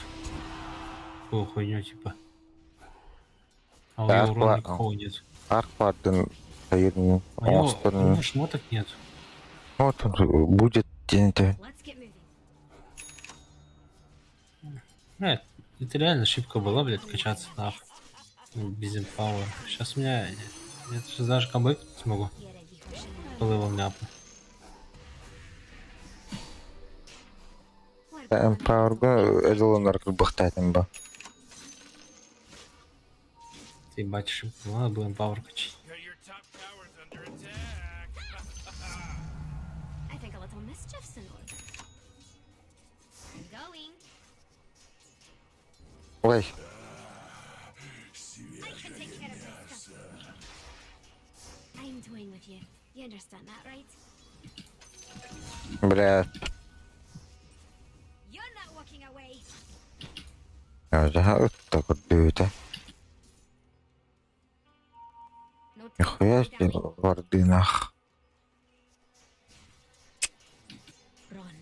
Такую хуйню типа. А у Да, него урона ладно. никакого нет. Аркварден У него, у Остерн. него шмоток нет. Вот он будет где-то. Let's get moving. Нет, это реально ошибка была, блядь, качаться нахуй. Без эмпауэра. Сейчас у меня... Я сейчас даже камбэк смогу. По левелам ляпну. Эмпауэрга Эделонар кырбахтайтын ба. Ты ебать ошибка была, надо было эмпауэр качать. I think a little mischief's in order. I'm going. Ой, I can take care of this stuff. I'm toying with you. You understand that, right? бля. You're not walking away. Так вот бьют, No time Нихуя to себе dilly-dally. варды нах. Run.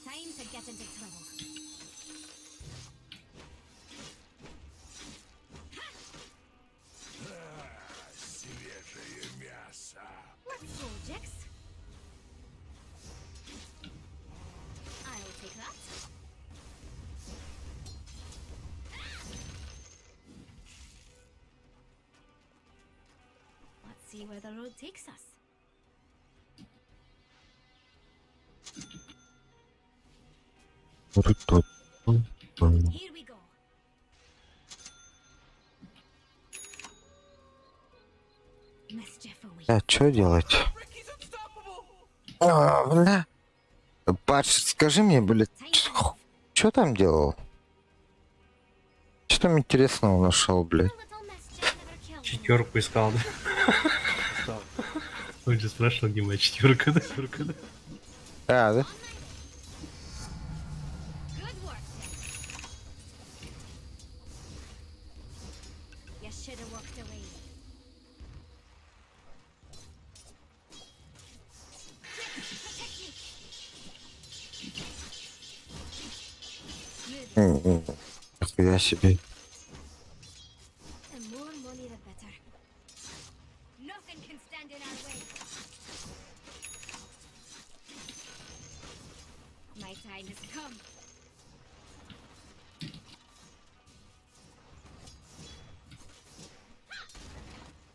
Time to get into trouble. Свежее мясо. Let's go, Jix. I'll take that. Let's see where the road takes us. Here we go. Mischief awaits. А что делать? А, бля. Паш, скажи мне, блядь, что там делал? Что там интересного нашел, блядь? Четверку искал, да? Он же спрашивал, где моя четверка, да? Четверка, да? А, да? Good work, Jack. You should have walked away. Quick, protect me. Move. М-м. Нихуя себе. The more money, the better. Nothing can stand in our way. My time has come.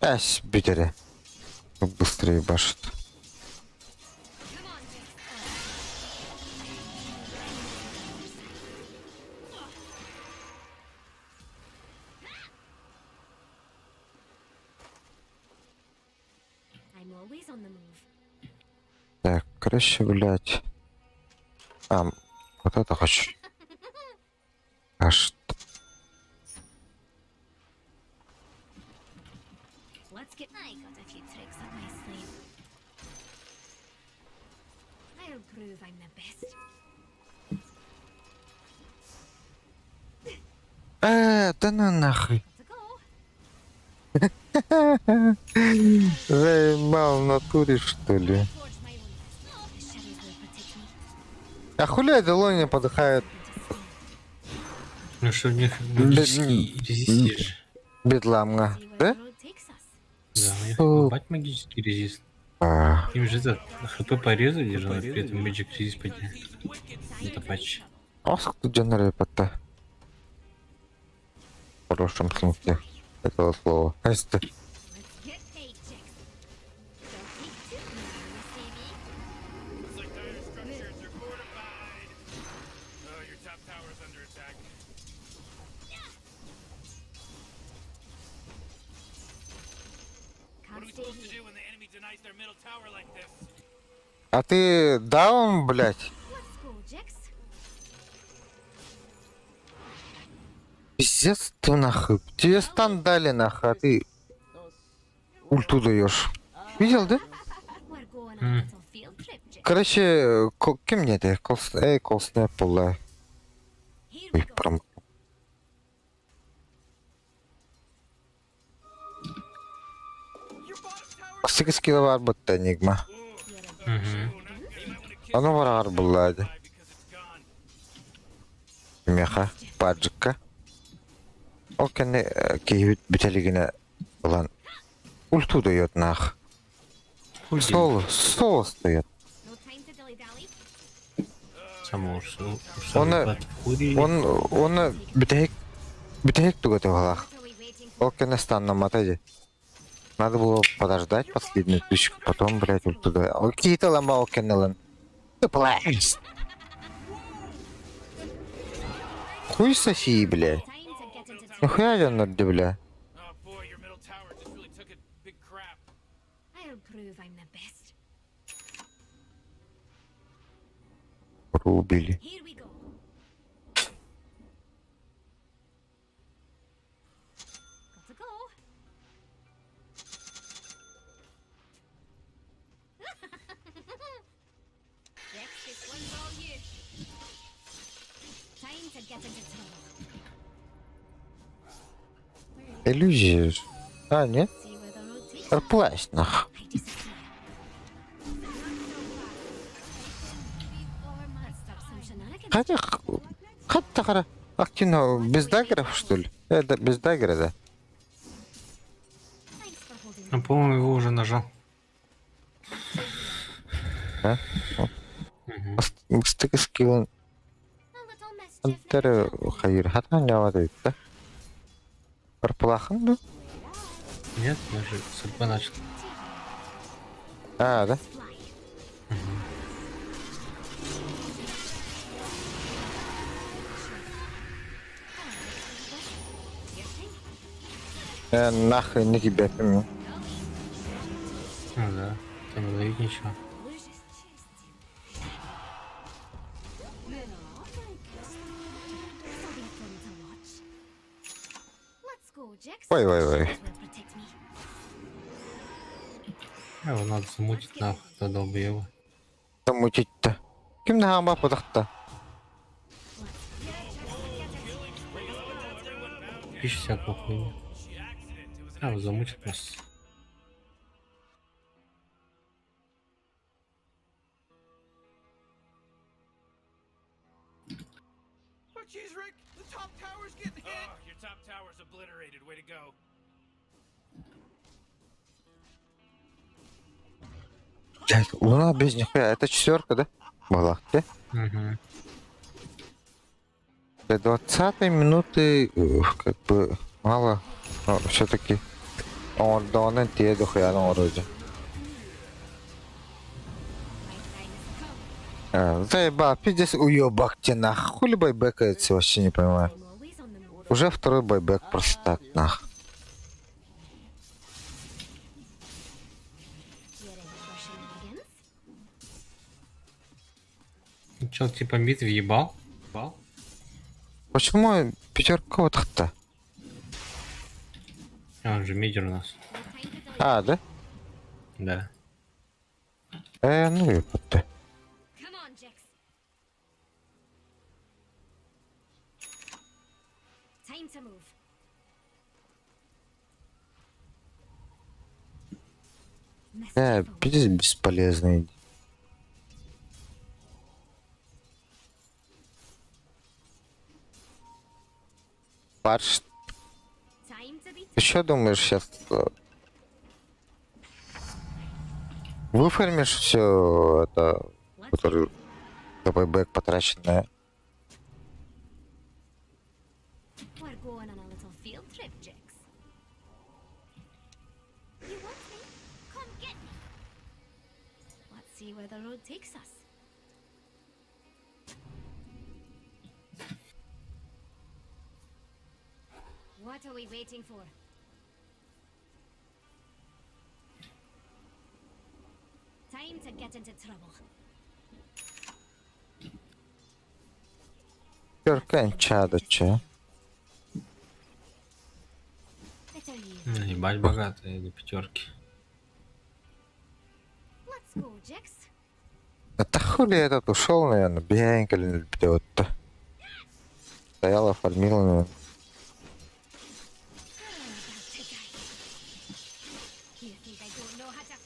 Ась, битере. Быстрее башит. Come on, Jax. I'm always on the move. Так, короче, блядь. А, вот это хочу. А что? Let's get. I got a few tricks up my sleeve. I'll prove I'm the best. Да на нахуй. To go. Заебал в натуре, что ли? Forge my own. The shadows will protect me. А хули Эделония подыхает? Ну что, у них магический резист же. Бедламга, See where да? the road takes us. Да, у них Фу. ебать магический резист. А, Им же этот хп порезали же, но при этом magic резист подняли. Это патч. Ох, ты дженерепата. В хорошем смысле этого слова. Este. Let's get paid, Jax. Don't take too long, you see me? Looks like dire structures are fortified. Oh, your top tower's under attack. What are Can't we stay supposed to here. do when the enemy denies their middle tower like this? А ты даун, блядь? Let's go, Jax. Пиздец ты нахуй. Тебе стан дали нахуй, а ты ульту даешь. Видел, да? We're going on a little field trip, Jax. Короче, кем мне это? Колс... Эй, колснэп, Here Ой, we go. пром... Бастакы скилла баар бытта Энигма. Ону бараҕар буллаа дии. Миэхэ паджикка. Ол кэннэ киһибит бүтэлигинэ ылан ульту дает нах. Соло, соло стоит. Сам Урсу, Урса Оны, ебать хури. он, оны бүтэһик, бүтэһик туга туһалаах. Ол кэннэ станнаммата дии. Надо было подождать последнюю тычку, потом, блядь, ульту да. Ол киһитэ ылан ба ол кэннэ ылан. Ты Хуй соси, блядь. Нихуя дьоннор дии, бля. Oh boy, your middle tower just really took a big crap. I'll prove I'm the best. Рубили. Here we go. Gotta go. Rex, this one's all you. Time to get into trouble. Иллюзия же. А, нет? See where the road takes us. Арплащ, нах. I disappear. Let's stop some shenanigans. Хотя, хатта қара. Активно без даггеров, что ли? Это без даггера, да? Thanks for holding Ну, по-моему, его уже нажал. А? Бастакы скиллын a little mischief. never Антары killed хайыр хатан жавады да? Арплахын да? Нет, я же с РП начал. А, да? Fly. Нахуй не тебе Ну да, там не дают ничего. This'll be fun to watch. Let's go, Jax. Ой, ой, ой. Will protect me. А Его надо замутить нахуй, это долбоеба. Замутить-то. Ким нахама подахта? Пишет всякую хуйню. А, его замутит просто. Oh jeez, Rick, the top tower's getting hit. Oh, your top tower's obliterated. Way to go. Блядь, луна без нихуя. Это четверка, да? Была, да? Угу. До 20 минуты как бы мало, но все-таки он да он те дохуя на вроде. А, заебал, пиздец, уебак тебе нах. Хули байбекается, вообще не понимаю. I'm always on the move. Уже второй байбек просто так, нах. You ready for shenanigans? Чел типа мид въебал? Бал? Почему пятерка вот то А, он же мидер у нас. No time to dilly А, да? Да. Ну ёпта. Come on, Jax. Time to move. Э, Mischief awaits. пиздец бесполезный. Парш, Time to be ты что думаешь сейчас? Выфармишь все это, Let's который за байбек потраченное. We're going on a little field trip, Jax. You want me? Come get me. Let's see where the road takes us. What are we waiting for? Time to get into trouble. Пятерка чада, че? Better you. Ну, Ебать богатые до пятерки. Let's go, Jax. Это хули этот ушел, наверное, бегенько или вот-то. Стояла, фармила, наверное. We're all about to die. You think I don't know how to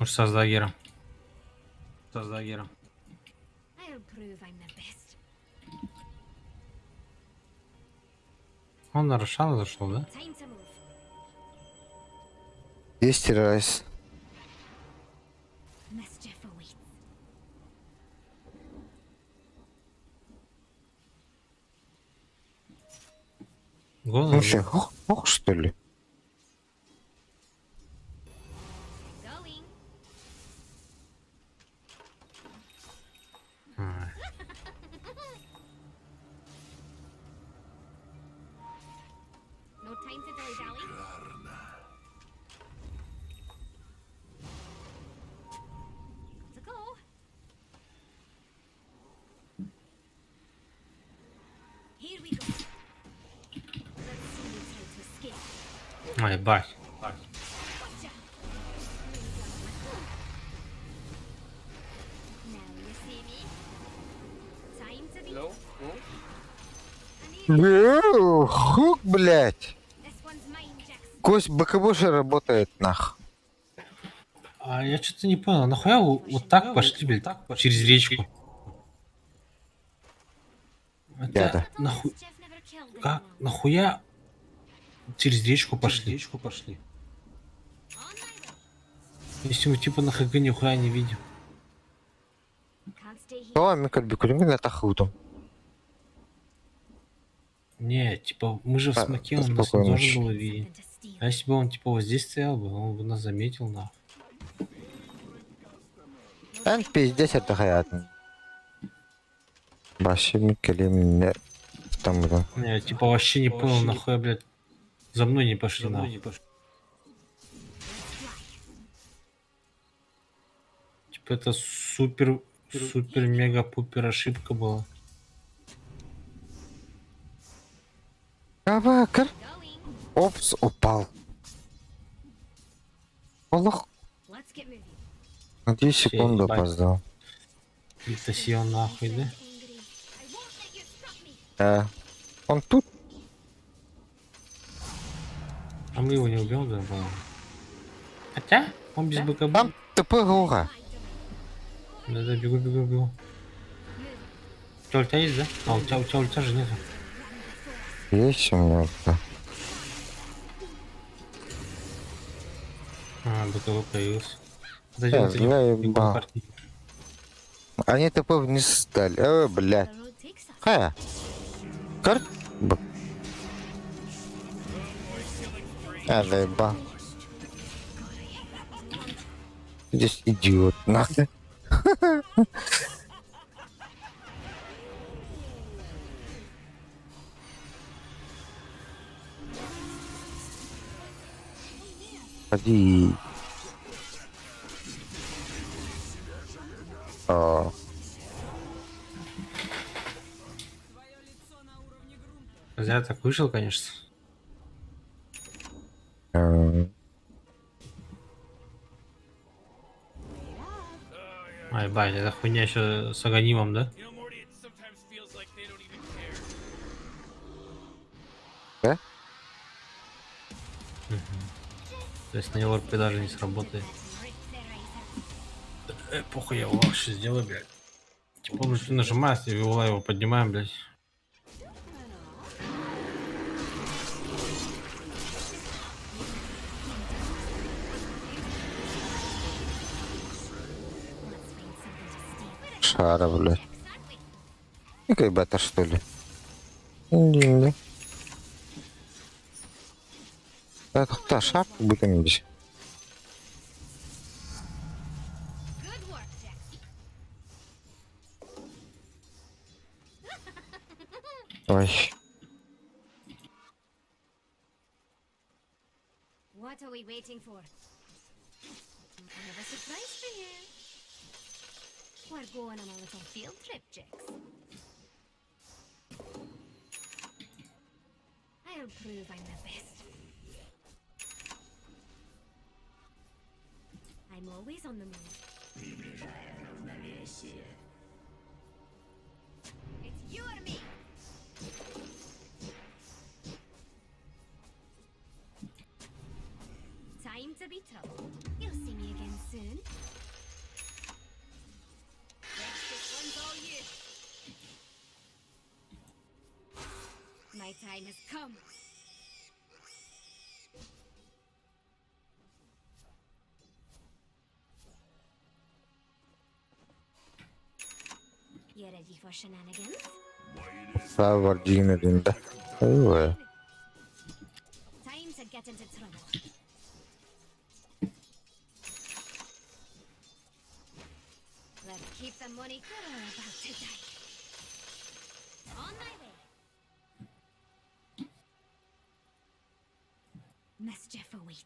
Урса с даггером. С даггером. I'll prove I'm the best. Он на Рошана зашел, да? Time to move. Есть райс. Mischief awaits. Гон Ну что, ох, ох, что ли? Going. А, No time to dilly dally. Gotta go. Here we go. Let's see you try to escape. Ай, ебать. Gotcha. Now you see me. Time to be. Hello? Бля, Хук, блядь. This one's mine, Jackson. Кость БКБ работает, нах. А я что-то не понял, нахуя вы вот так пошли, блядь, через речку? Это Я-то. нахуй... Mischief never killed Как? anyone. Нахуя через речку пошли? речку пошли. On my way. Если мы типа на ХГ нихуя не видим. Can't stay here. О, микро бикулинг на тахутом. Не, типа мы же в А, смоке, он нас не спокойной должен ночи. был увидеть. Something to steal. А если бы он типа вот здесь стоял бы, он бы нас заметил, нахуй. Эн пиздец это хаятын. Вообще микелим там да. Не, типа вообще не понял, нахуя, блядь, за мной не пошли, нахуй. Типа это супер, супер, мега пупер ошибка была. Кабакар. Going. Опс, упал. Олох, Let's get moving. на 10 секунд ебать. опоздал. Это съел нахуй, да? Angry. I won't let you stop me. Да. Он тут? А мы его не убьем, да, по-моему? Хотя, он без БКБ. Там ТП Гуга. My domain. Да-да, бегу, бегу, бегу. У тебя ульта есть, да? А, у тебя ульта же нету. Есть у меня ульта. А, БКБ появился. Подожди, Я вот эти заебал. карты. Они ТП вниз дали. Блядь. The road takes us. Хая. Кар... Б... А, заебал. Здесь идиот, нахуй. Ходи. А, Зря так вышел, конечно. Ай, бать, эта хуйня еще с аганимом, да? You know, Morty, it sometimes feels like they don't even care. Да? То есть на него РП даже не сработает. Rip their eyes out. Похуй, я его вообще сделаю, блядь. Типа он же нажимает, и угла его поднимаем, блядь. Let's find something to steal. Шара, блядь. Aren't we? Никакой бета, что ли? Не, не. Это кто, шар? Будем здесь. Good work, Jackson. Ой. What are we waiting for? I have a surprise for you. We're going on a little field trip, Jax. I'll prove I'm the best. I'm always on the move. It's you or me. Time to be trouble. You'll see me again soon. Next, this one's all you. My time has come. You ready for shenanigans? Саа бар дьиҥнэринэ. Ой. Time to get into trouble. Let's keep the money. You're all about to die. On my way. Mischief awaits.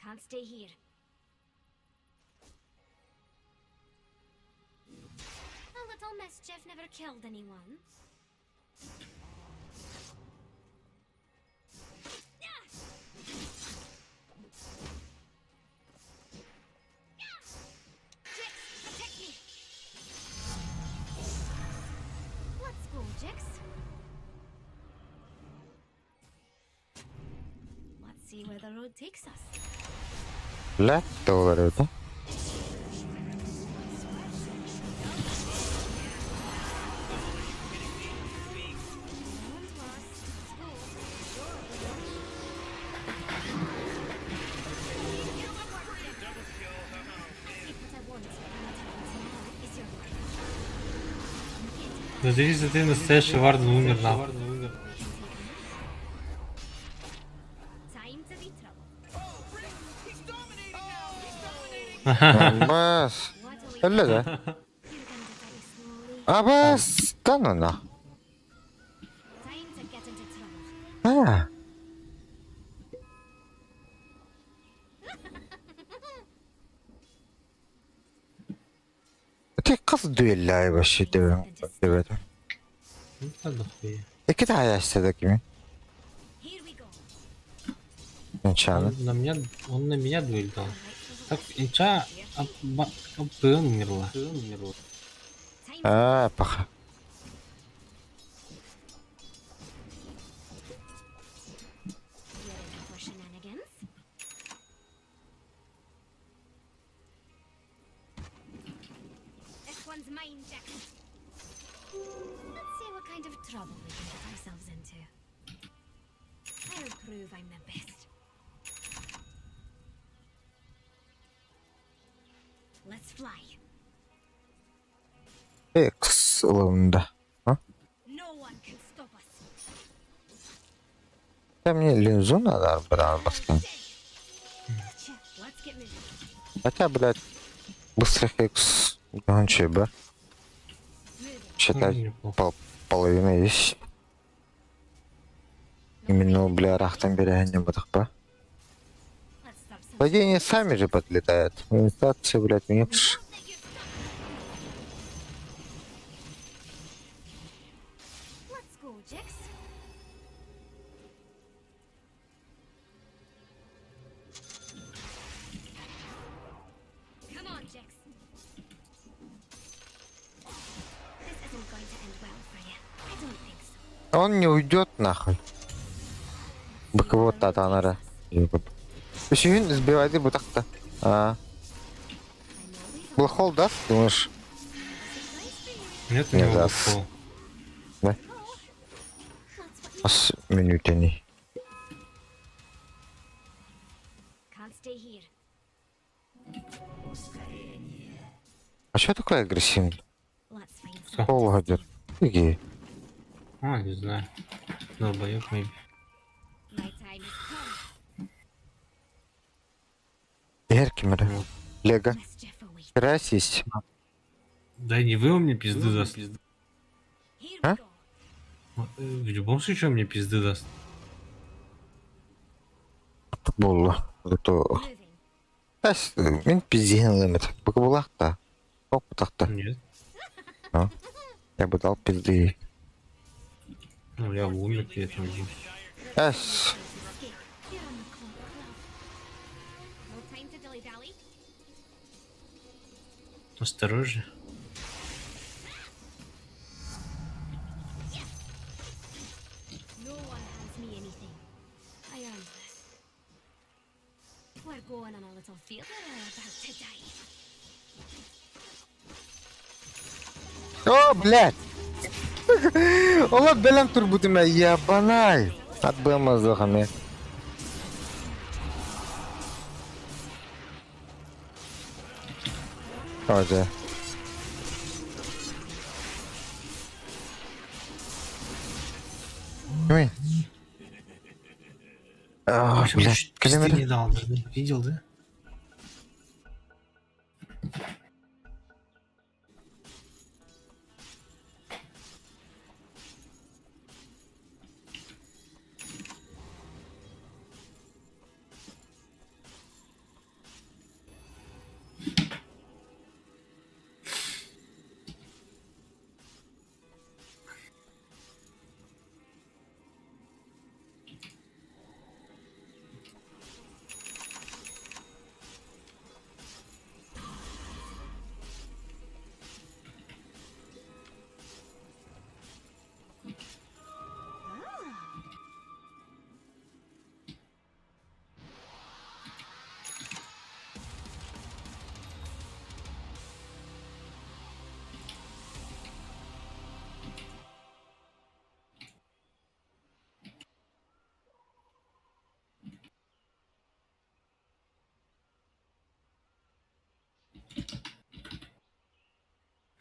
Can't stay here. A little mischief never killed anyone. Jix, protect me! Let's go, Jix. Let's see where the road takes us. Блядь, доллары, да? Don't worry. Let's go. Take what I want, and what happens now is your За 33 настоящий Варден умер нахуй. Time to be trouble. Oh, Rick, he's dominating now. He's dominating. Абас. What are we Öyle de. You're gonna die slowly. Абас. Да ну на. Time to get into trouble. А. Ты қыз дуэллай вообще деп деп. Ну да дохуя. Эки да kimi? Here we go. Инчаны. Он на меня дуэль дал. Так, инча АПН умерла. Time А, паха. You ready for shenanigans? This one's mine, Jack. Let's see what kind of trouble we can get ourselves into. I'll prove I'm the best. Let's fly. X ылымда. No one can stop us. Да мне линзу надо брать баскан. Let's get moving. Хотя, блядь, быстрых X гончий, ба. Moving. Считай, Неплохо. половина есть. Именно, бля, рахтан беря не будах, ба. Let's start some. Падения сами же подлетают. Инициация, блядь, меньше. Let's go, Jix. Come on, Jix. This isn't going to end well for you. I don't think so. Он не уйдет нахуй. Быковод татанара. Үсүһүн сбивайды бутакта. А. I'm always on Блэхол даст, думаешь? a surprise for you. Нет, у Не него даст. укол. Да? That's what you Ас минутени. can't stay here. А что такое агрессивный? Let's find Кто? some. Полугодер. Иги. А, не знаю. Долбоёб, maybe. My time has come. Эркимер. Лего. Mischief awaits. Красись. Да не вы он мне пизды даст. Here А? we go. В любом случае он мне пизды даст. Болла. Зато. Moving. Тас, мен пизден лымет. Быкыбулакта. Ок бутакта. Нет. Я бы дал пизды. Ну, я умер при этом. же. Эс. Escape. You're on the clock, love. No time to dilly dally. Осторожно. No one hands me anything. going on a little field. We're all about to die. О, блядь! Ола бэлэм турбутум ээ, ебанай! Ат быамаздыхам ээ. О, дьэ. Кимий? А, Вообще, блядь, чуть кэлим пизды эрэ. не дал, да? Видел, да?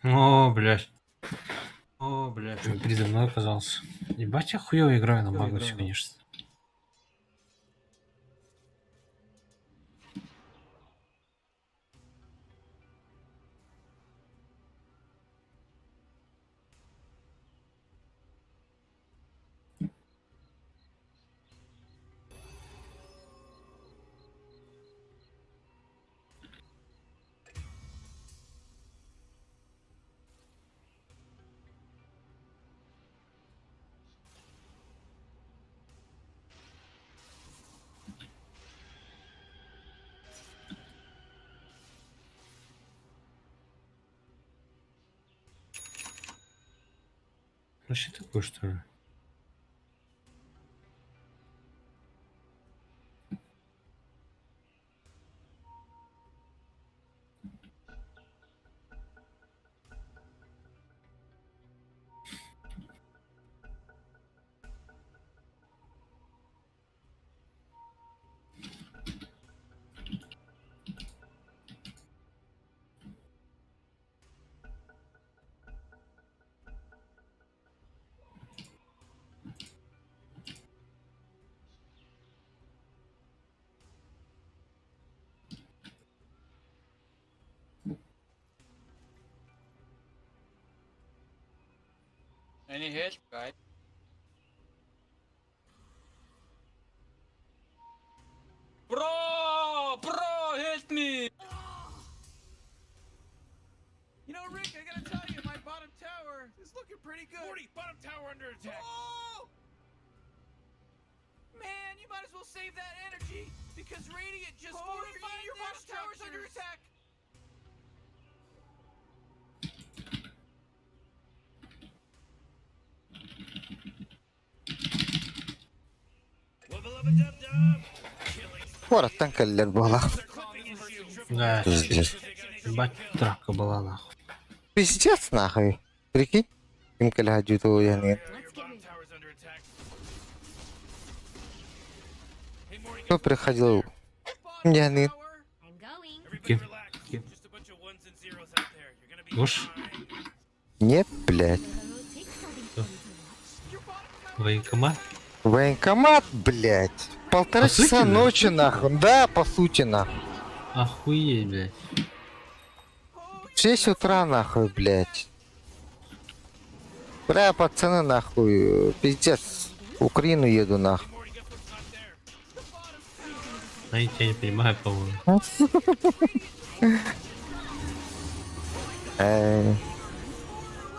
О, блядь. О, блядь. Он передо мной оказался. Ебать, я хуёво играю на Магнусе, конечно. Вообще такой, что ли? Any help, guys? Bro! Bro, help me! You know, Rick, I gotta tell you, my bottom tower is looking pretty good. Morty, bottom tower under attack. Oh! Man, you might as well save that energy because Radiant just fortified your bottom tower's under attack. Wubba lubba dub dub. Killing Куораттан кэллэр буолах. clipping issue. Да, Пиздец. ебать, драка была нахуй. Пиздец нахуй. Прикинь? Ким кэлэ дьүту яны. Let's Your get bottom moving. tower's under attack. Hey, Morty, Кто guess what's приходил? Bottom Яны. tower. I'm going. Everybody Кем? relax. Кем? Just a bunch of ones and zeros out there. You're gonna be Гош? fine. Нет, блядь. The road takes will be fun to watch. Your bottom tower. Военкомат? Военкомат, блядь. Полтора По сути, часа да? ночи нахуй. Да, по сути нахуй. Охуеть, блядь. Oh, В 6 утра нахуй, блядь. Бля, пацаны нахуй, пиздец. В Украину еду нахуй. Morty, guess what's not there? Они тебя не понимают, по-моему.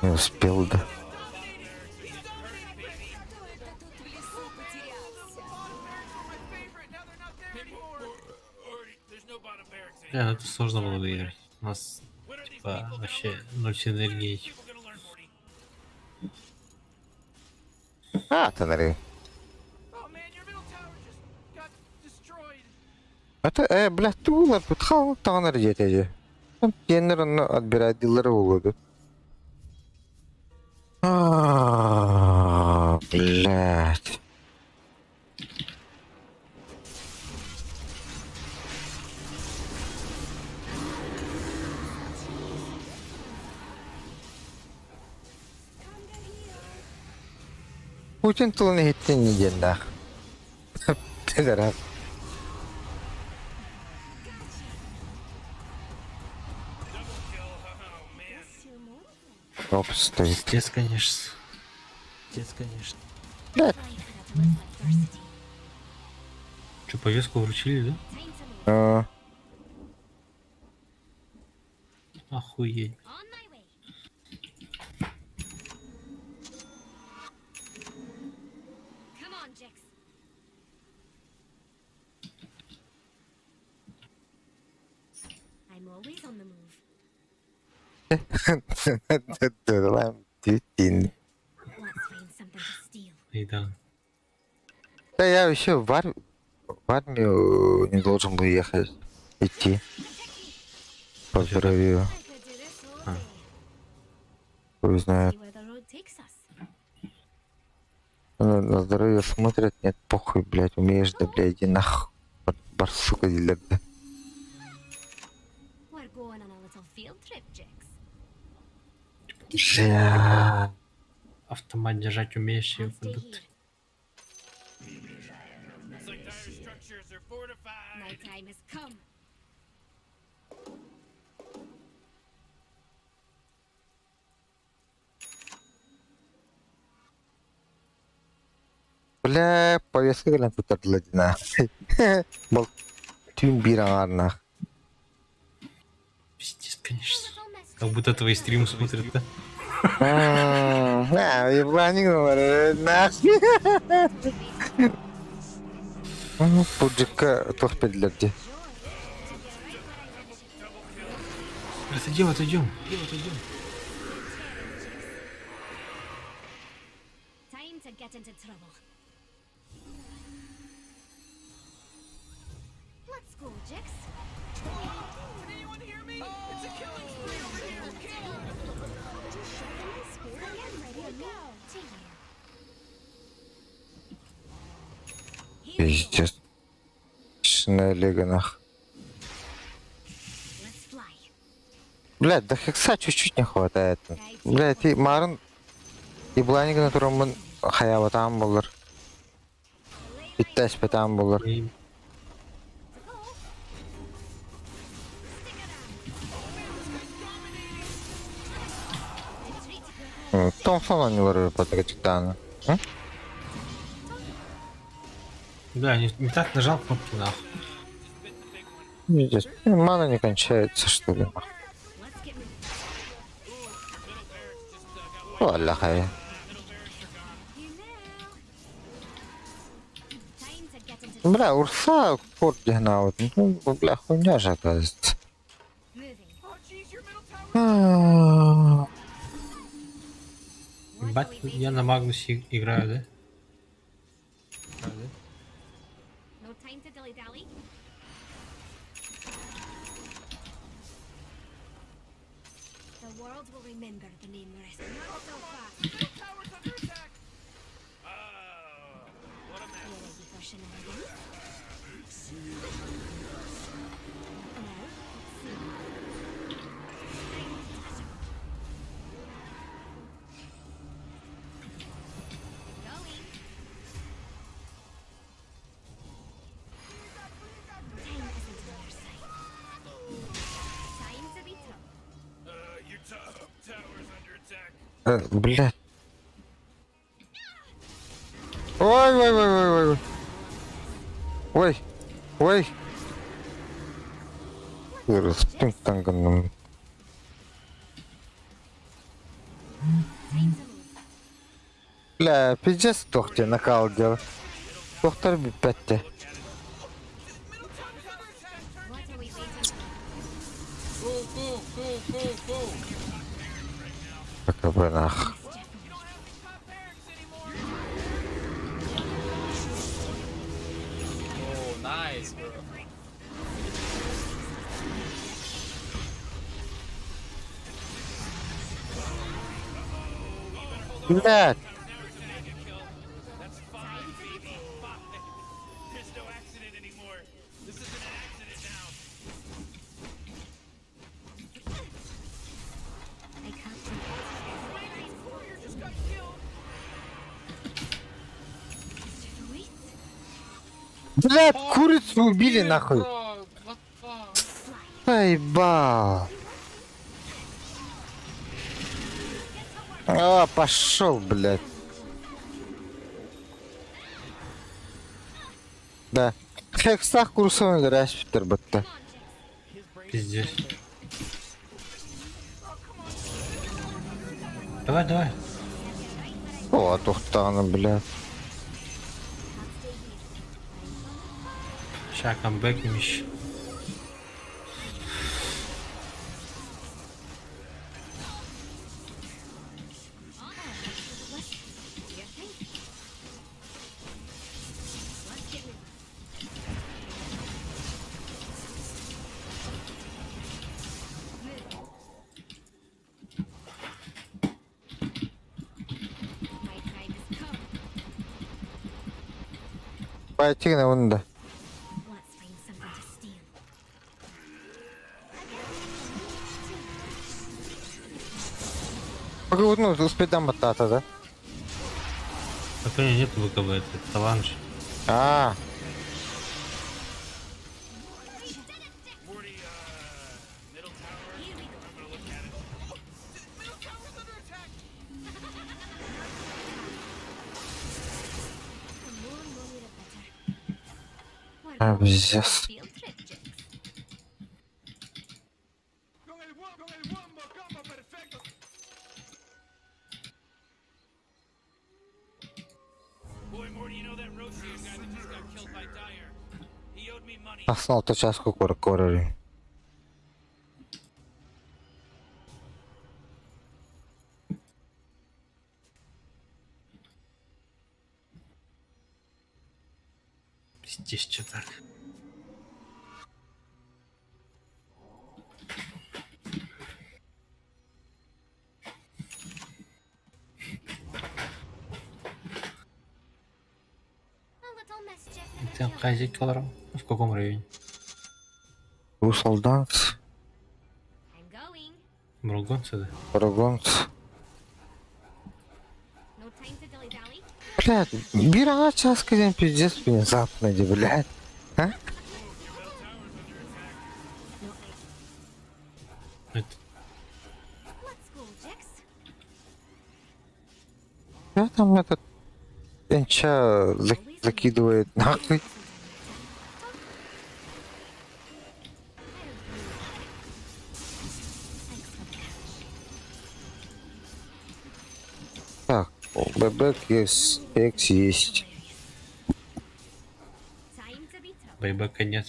Не успел, да. my favorite. Now they're not there anymore. Morty, there's no bottom barracks Бля, anymore. ну это сложно было выиграть. У нас, When are these типа, people gonna вообще learn? ноль When are синергии. these people gonna learn, Morty? А, ты нари. Oh man, your middle tower just got destroyed. Это, блядь, туулар хал таҕанар диэтэ дии. Тиэннэр онно отбирайдыыллара буолуо дуу. А, блядь. Путин тылын иһиттин диэннээх. Пидорас. Оп, стоит. Пиздец, конечно. Пиздец, конечно. Блядь. Че, повестку вручили, да? А, Охуеть. Come on, Jax. I'm always on the move. Дутин. Let's find something to steal. И да. Да я вообще в армию не должен был ехать, идти. По здоровью. I could do this all day. Хуй знает. See where the road takes us. На здоровье смотрят, нет, похуй, блядь, умеешь, да, блядь, иди нахуй. Барсука дилер, да. We're going on a little field trip, Jax. Бля. Автомат держать умеешь и I'll stay выдут. here. Looks like dire structures are fortified. My time has come. Бля, повестка кэлэн туттардылар дии Был түүн биир аҥаарнаах. Пиздец, конечно. Как будто твои стримы смотрят, да? На, ебланик говорит, нахуй. Пуджика туох биллэр дии. Отойдем, отойдем. Отойдем. Time to get into trouble. Let's go, Jax. Can anyone hear me? It's a killing spree over here. Kill! Just sharpen my spear. I'm ready to go. To you. Here we go. Пиздец. Лига нах. Let's fly. Блядь, да хекса чуть-чуть не хватает. Блядь, и марын ебланик на котором хаябатаан буолар. Иттэспэтаан буолар. И Томсон оонньуулар патагачтааны. Да, не так нажал кнопки нахуй. Пиздец. Мана не кончается, что ли? Let's get moving. Валлахай. You now. Time to get into Бля, Урса кор дигнаут. Ну, бля, хуйня же оказывается. moving. Oh, jeez, your middle tower. А, What are Ебать, we я waiting на Магнусе играю, да? No time to dilly dally. The world will remember the name Marissa. Not so fast. Middle tower's under attack. Oh, what a mess. You ready for shenanigans? Well, let's see. Time to dash out. Going. Time isn't on our side. Time to be tough. Your top tower's under attack. Блядь. Ой, ой, ой, ой, ой. Ой, ой. Вырос, танган. Time to move. Бля, пиздец тохте накал дел. Доктор бипетте. What are we waiting for? Go, go, go, go, go! КБ нах. Mischief. You don't have any top barracks anymore. Oh, nice, bro. Блядь! That's five, baby, five. There's no accident anymore. This isn't an accident now. I can't do Radiant's courier just got killed. it. Wait. Блядь, курицу убили нахуй. Заебал. А, пошел, блядь. Да. Хекстах курсовый распитер бытта. Пиздец. Давай, давай. О, тухтаны, блядь. Ща камбэкнем еще. Do your thing. Let's get moving. Move. My time has come. Пойти на унда. Let's find something to steal. Ну, успеть дам батата, да? Так у меня нет ВКБ, это талант же. А, Morty, middle tower. Here we go. I'm gonna look at it. Oh, middle tower's under attack. The more money, the better. We're а, going on a пиздец. field trip, Jix. Con el, con el wombo combo perfecto. Boy, Morty, you know that Roshan guy that just got killed by Dyer? He owed me money. Основ то часку кор корори. Пиздец, что так. A little mischief never Ты killed обхазить килограмм? В каком районе? Усалданц, I'm going. Мругонцы, да? Парагонц. No time to dilly-dally. Блядь, бира часка день пиздец внезапно, де, блядь. А? No, I... Это Let's go, Jix. Я там этот Энча закидывает нахуй. Thanks for the cash. Так, бэбэк есть, экс есть. Time to be trouble. байбека нет.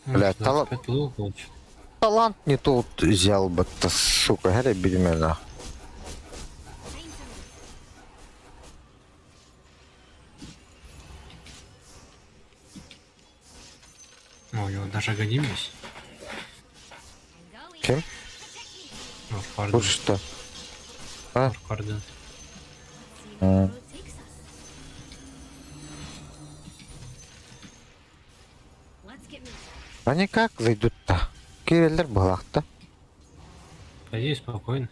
Ну, Бля, талант- 25 level получил. Талант не тот взял бы, то сука, гаря меня нахуй. Time to move. О, у него даже агоним есть. I'm going. Кем? Protect me. Ну, Харден. Вот что. А? Харден. See where the road takes us. Let's get moving. Они как зайдут-то? Кириллер была-то. Пойди спокойно.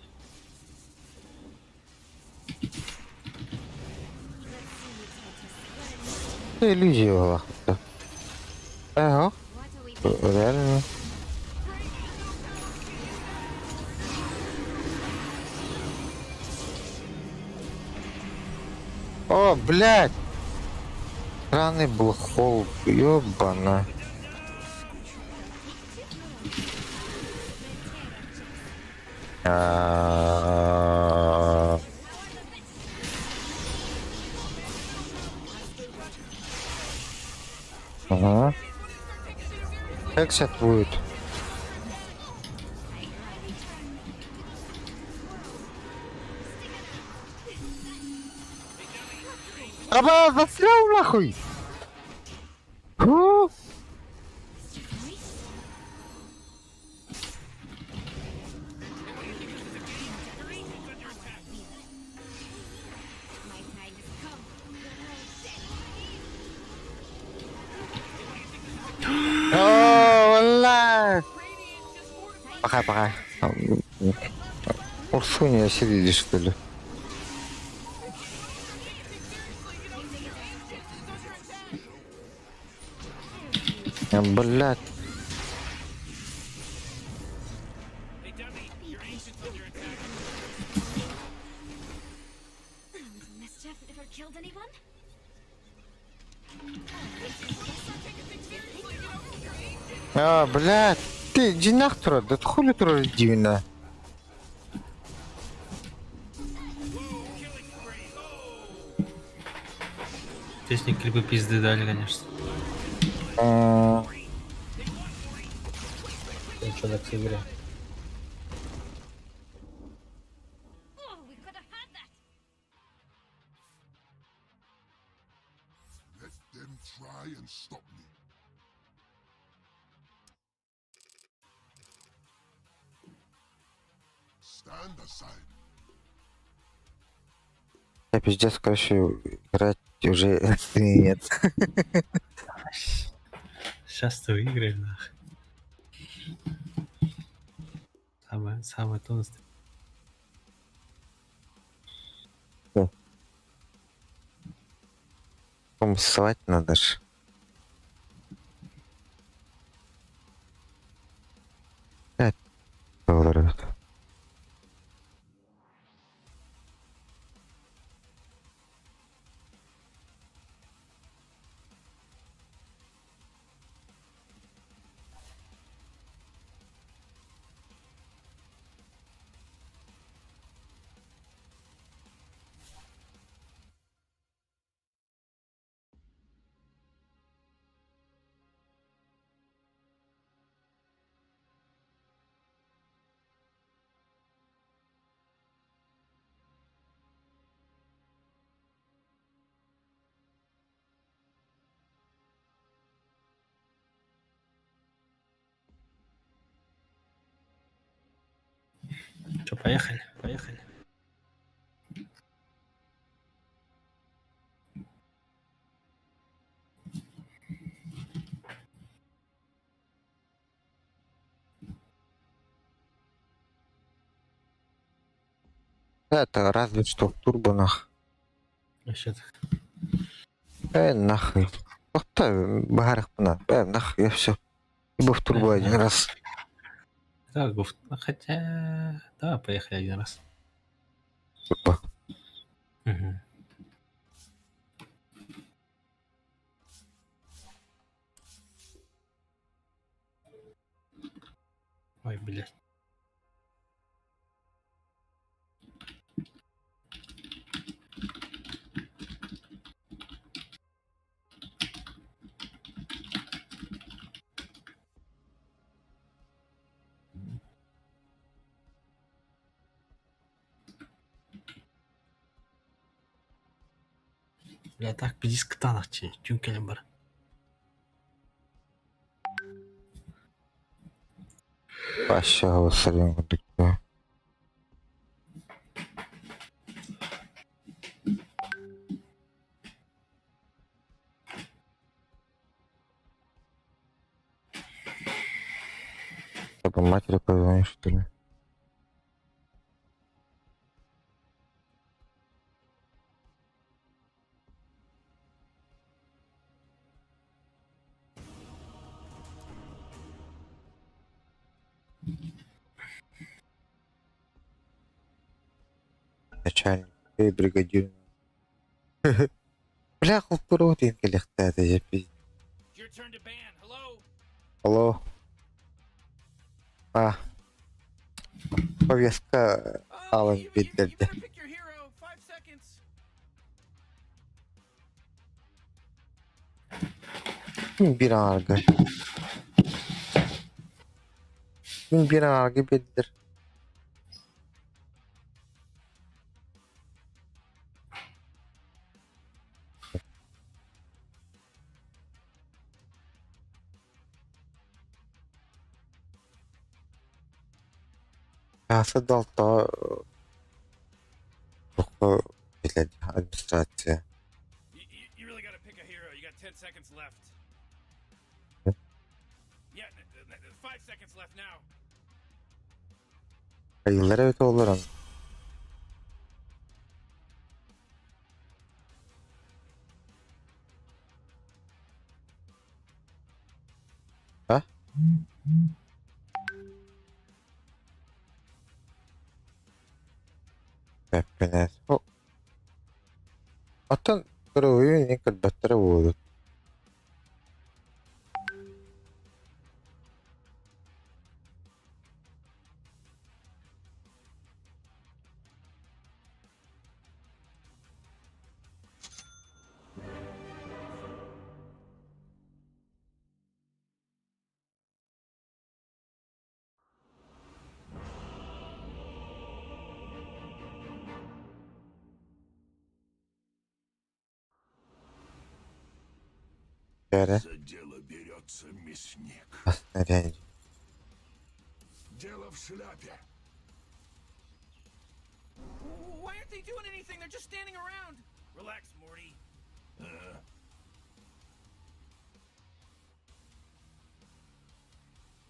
Let's see you try to split it. Иллюзия была-то. Ага, What are we waiting реально. О, блядь! Странный был холл, ёбана. А. Ага. Как сейчас будет? Аба, застрял нахуй! Фу! О, бля! Пока, пока. Урсуня сидишь, что ли? Блять. А, блядь, ты иди нах тура, да хули тура дивина. Песни клипы пизды дали, конечно. А, Что так игре? Let them try and stop me. Stand aside. Я пиздец, короче, играть уже нет. Сейчас ты выиграешь, нах. Самое, самое то наст- Ссылать надо ж. $5. Че, поехали? Поехали. Это разве что в турбо нах. Вообще так. Нахуй. Ох ты, бахарах пна. Нахуй, я все. Либо в турбо один раз. Так, гуф. Ну, хотя... Да, поехали один раз. Турбо. Угу. Ой, блядь. Бля, так пиздец катанах че, тюнкелем бар. Вообще, голосарин. Чтобы матери позвонить, что ли? Начальник, эй, бригадир. Бля, културу интеллекта, это я пиздец. Your turn to ban. Hello? Алло. А. Повестка Oh, Алан you, you, you биллэрдэ. better pick your hero. 5 seconds. Мин биир аҥаарга. Мин биир аҥаарга биэрдилэр. Тахса да алтаҕа билэр администрация. You, you, you really gotta pick a hero. You got 10 seconds left. Yeah, 5 seconds left now. Айыллар эбит олорон. А? Бэппинэс. О, оттон кыруйу не көрбөттөрө буолут. Эрэ. За дело берется мясник. Снаряд. Дело в шляпе. Why aren't they doing anything? They're just standing around. Relax, Morty. А?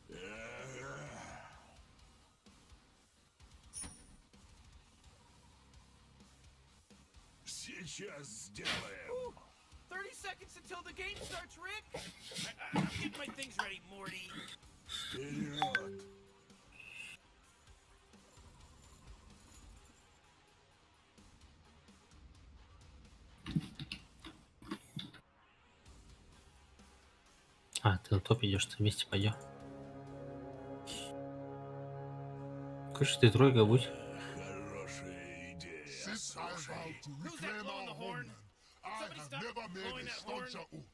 Ага. Сейчас сделаем. Ooh, 30 seconds until the game starts, Rick. I'm getting my things ready, Morty. Вперед! А, ты на топ идешь, ты вместе пойдем. Короче, ты тройка будь. Хорошая идея. Since I Слушай, vowed to Who's that reclaim blowing our the horn? homeland, I Somebody have stop never made blowing a that horn. stauncher oath.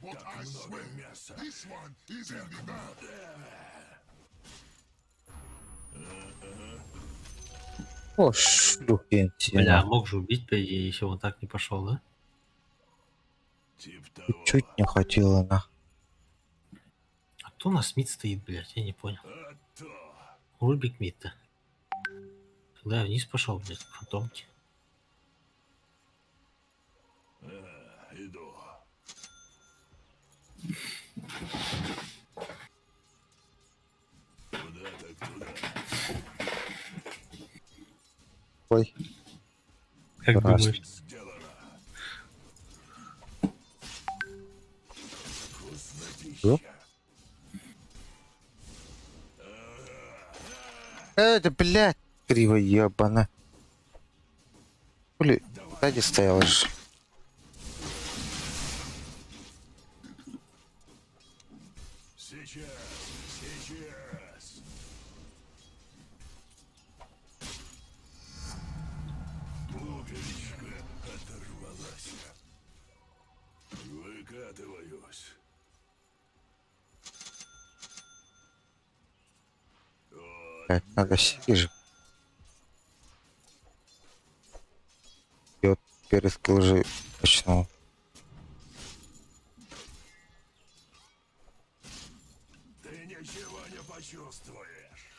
But Так I много swear, мяса. this one is in the bag. О, шлюхи. Бля, мог же убить, по идее, если он так не пошел, да? Тип того. Чуть не хватило на. А кто у нас мид стоит, блядь, я не понял. А то. Рубик мид-то. Тогда я вниз пошел, блядь, к фантомке. А, иду. Туда так туда. Ой, Как Раз. думаешь? Сделано. Вкуснотища. Это, блядь, криво ебана. Хули, сзади стоял же. Сейчас, сейчас. Пуговичка оторвалась. Выкатываюсь. Вот, Блядь, надо сидеть же. И вот первый скилл же качнул. ты ничего не почувствуешь.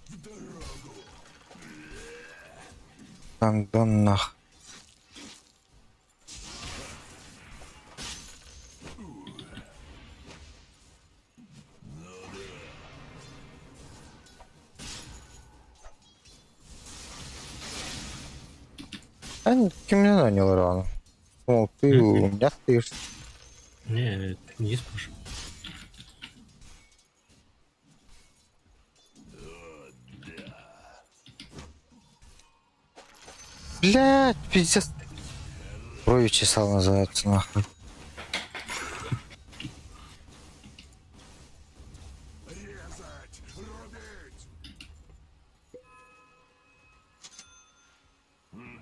В дорогу. Гандон нах. Ну да. А ты меня нанял рано. Думал, ты у меня стоишь. Не, ты вниз пошел. О, да. Блядь, пиздец. Брови чесал называется нахуй. Резать! Рубить! М.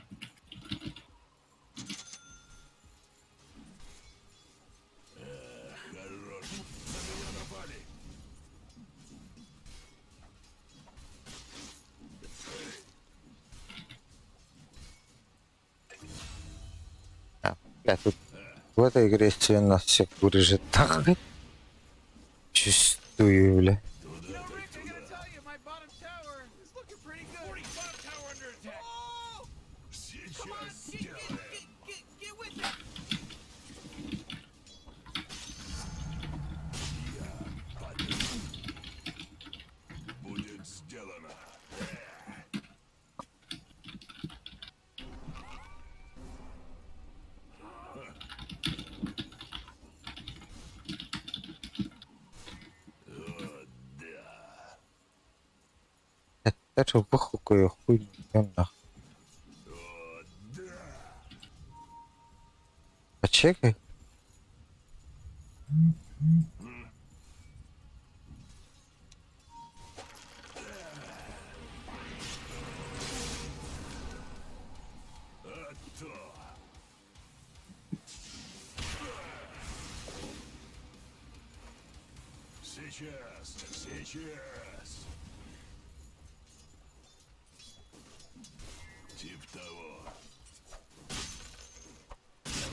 Эх, хорош. На меня напали. А, бля, тут в этой игре если нас всех вырежет нахуй. Чуть. Тую, бля. You know, Rick, I gotta tell you, my bottom tower is looking pretty good. 40 bottom tower under attack. Oh! Come on, Сейчас get, get, сделаем. get, get, get with it. Будет сделано. Даже выхукаю хуй нахуй. Почекай. А то. Сейчас, сейчас. Тип того.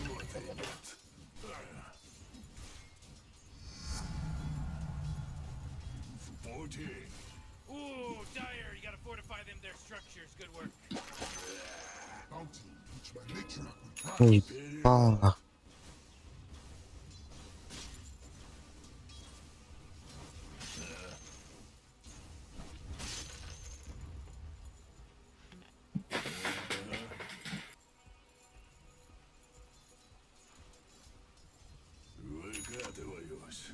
Вот и нет. В пути. Ooh, Dire, you gotta fortify them their structures. Good work. Bounty, which my matriarch will prize. Ебал нахуй. Выкатываюсь.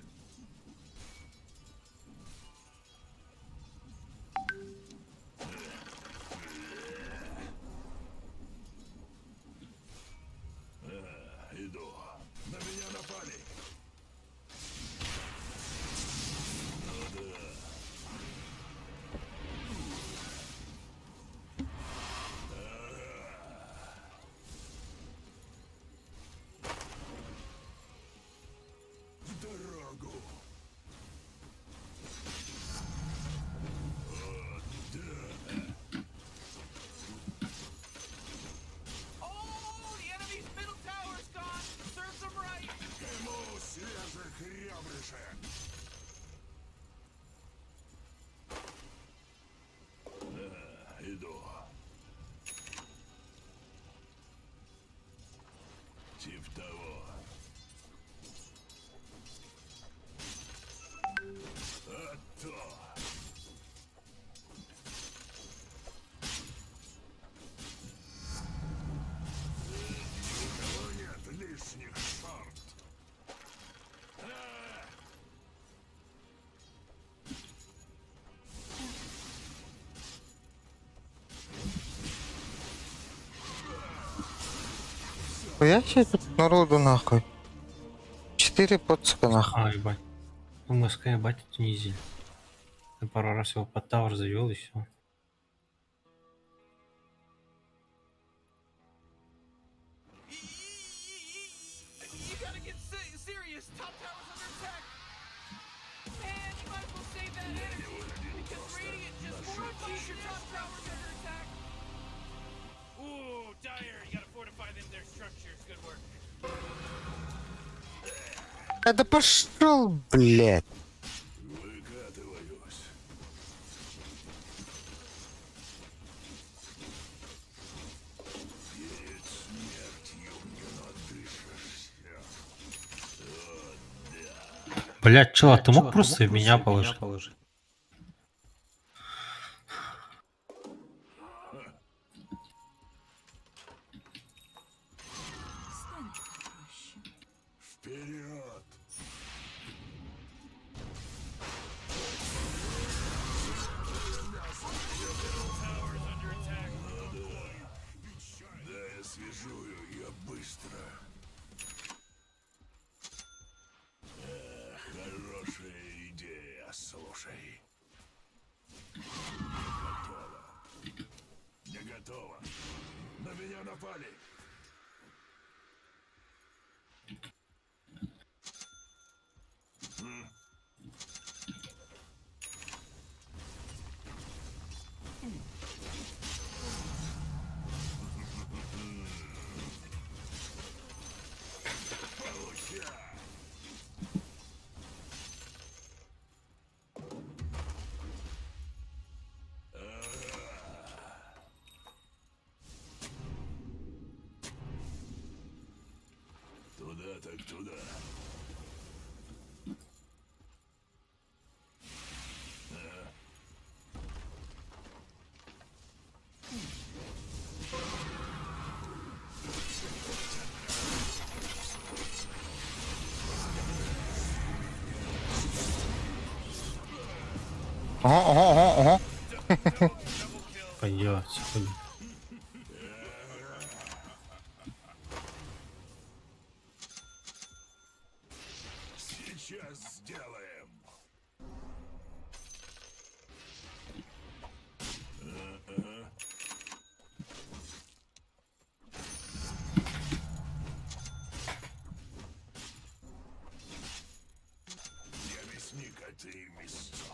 А, иду. На меня напали. Ну да. В дорогу. О, да. Oh, the enemy's middle tower's gone. Serves them right. Ему свежих ребрышек. Да, иду. Тип того. А то. Ни у кого нет лишних шорт. Хуя себе тут народу нахуй. Четыре подсока нахуй. А, ебать. Ну, МСК, ебать, это не изи. Я пару раз его под тавр завел и все. You gotta get serious. Top tower's under attack. Man, you might as well save that energy because Radiant just fortified your top tower's under attack. Ooh, Dire, you gotta fortify them their structures. Good work. Да пошел, блядь. Выкатываюсь. Перед смертью не надышишься. Блять, чела, ты мог просто в меня положить? Станет проще. Вперед! Да я свяжу ее быстро. Эх, хорошая идея, слушай. Не готово. Не готово. На меня напали. Получай! Туда так туда. Ага, ага, ага, ага. Пойдет, хуй. Сейчас сделаем. Я мясник, а ты мясцо.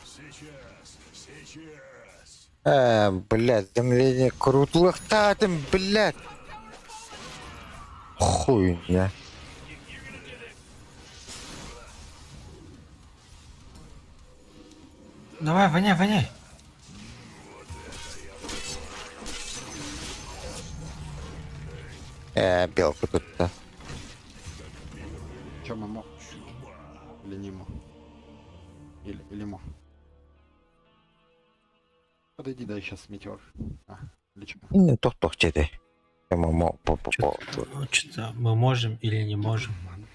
Сейчас, сейчас. Блядь, замедление крутлыхтатым, блядь. Хуйня. Давай, воняй, воняй. Белка тут-то. Че, мамо? Или не мо? Или мо? Подойди, дай сейчас метеор. А, или чё? Не, тох-тох чеди. Мамо, по-по-по. Ну, что-то мы можем или не можем. Ладно.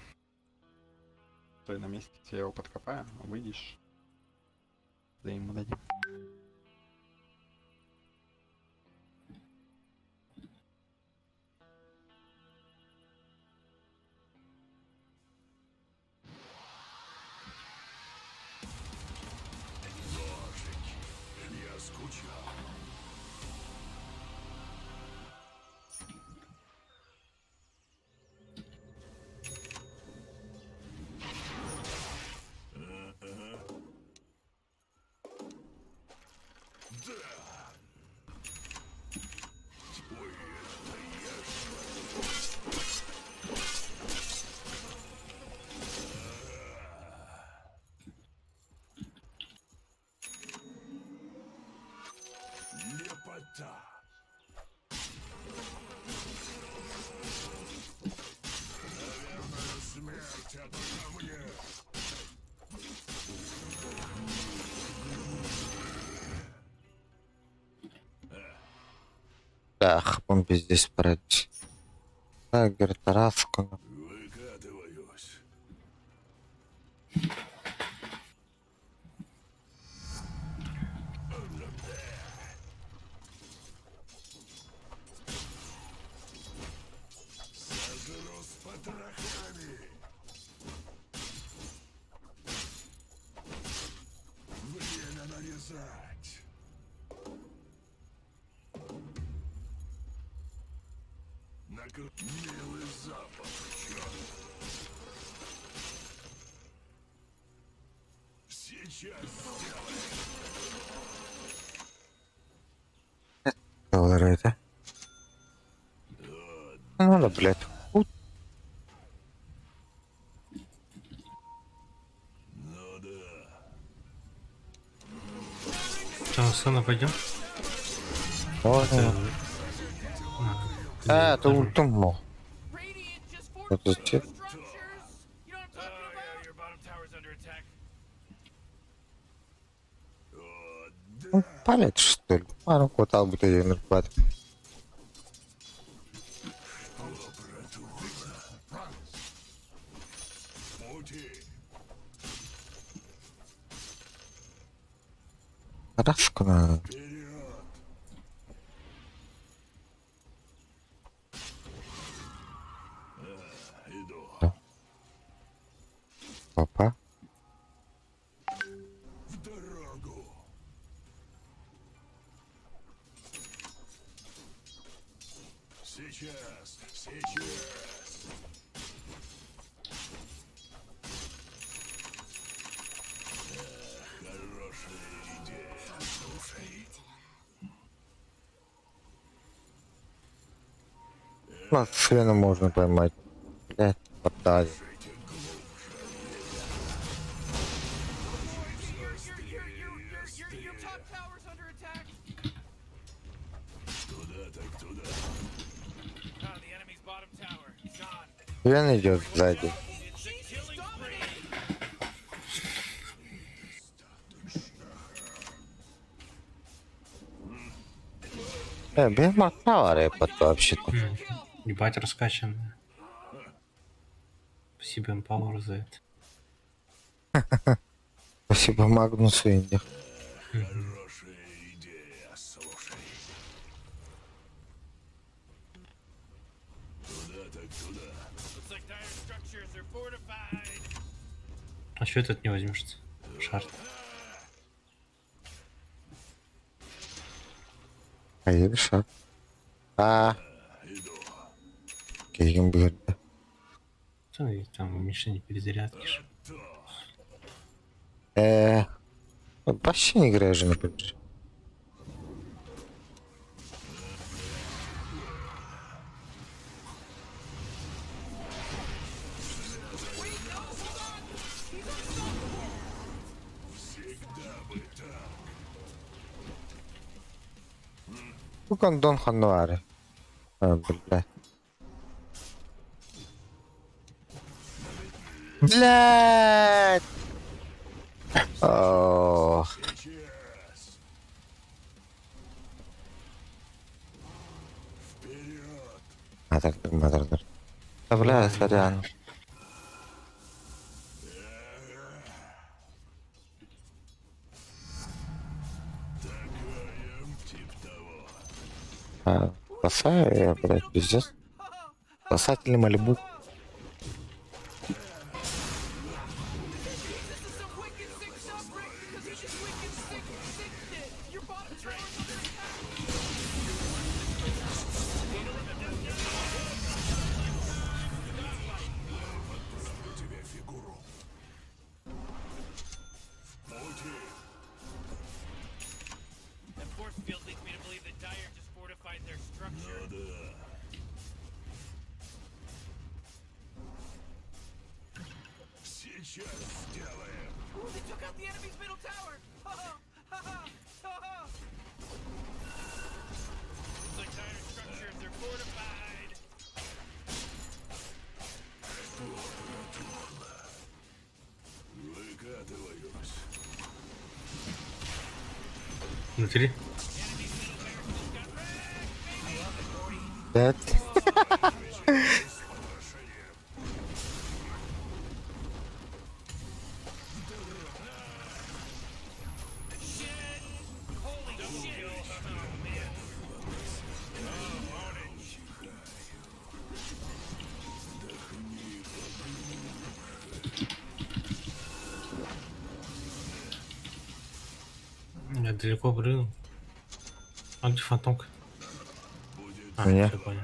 Стой на месте, я его подкопаю, выйдешь. Да ему дадим. Ножики, я скучал. Да. Ой, это я что? Лепота. Наверное, смерть это ко мне. Ах, он пиздец брать. Тагер, Тараску. Выкатываюсь. Сожру с потрохами. Время нарезать. Накр... Милый запах, черт. Сейчас сделаем. Доллары это. Ну да, блядь. Хуй. Ну да. Что, на сцену пойдем? Ладно. А, это ультумно. Это че? Ну, палец, что ли? А, ну, хватал бы ты нырпат. Пути. Тараску надо. Вперед. А, иду. Папа. В дорогу. Сейчас, сейчас. Эх, хорошая идея. Слушай. Нас хрена можно поймать. Блядь, поддали. Your top tower's under attack. Туда так туда. Вен идет сзади. Без морта репот вообще-то. Ебать раскачанная. Спасибо Empower за это. Спасибо Магнусу Инди. Хорошая идея, слушай. Туда так туда. А чё этот не возьмешь? Шарт. А я решил. А. Кигин бьет. Да, и Там мишени перезарядки. ж. Вообще не играю же, например. Всегда бы так. Ну, Дон Хануаре. А, бля. Блядь! Ох. Сейчас. Вперед! А, так, так, так. Да, бля, сорян. Такая тип того. А, спасаю я, блядь, пиздец. Спасатель Малибу. Подправлю тебе фигуру. В пути. That force field leads me to believe that Dire just fortified their structure. Ну да. Сейчас сделаем. Ooh, they took out the enemy's middle tower. Ha ha ha ha ha. Looks like Dire structures are fortified. Выкатываюсь. Внутри? Блядь. Я далеко прыгнул. А где фантомка? А, Меня. всё, понял.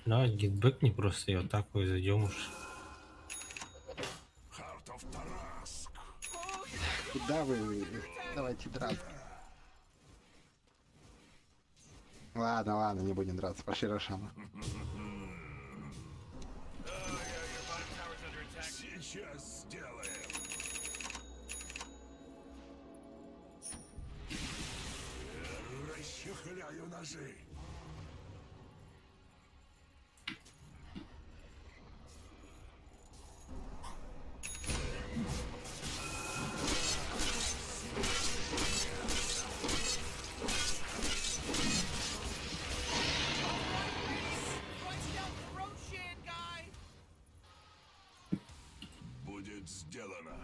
Давай гитбэкни просто и вот так вот зайдем уж. Heart of Tarrasque. Куда вы? Давайте драться. Ладно, ладно, не будем драться. Пошли Рошана. Сейчас сделаем. Я расчехляю ножи. Wiped out the Roshan guy. Будет сделано.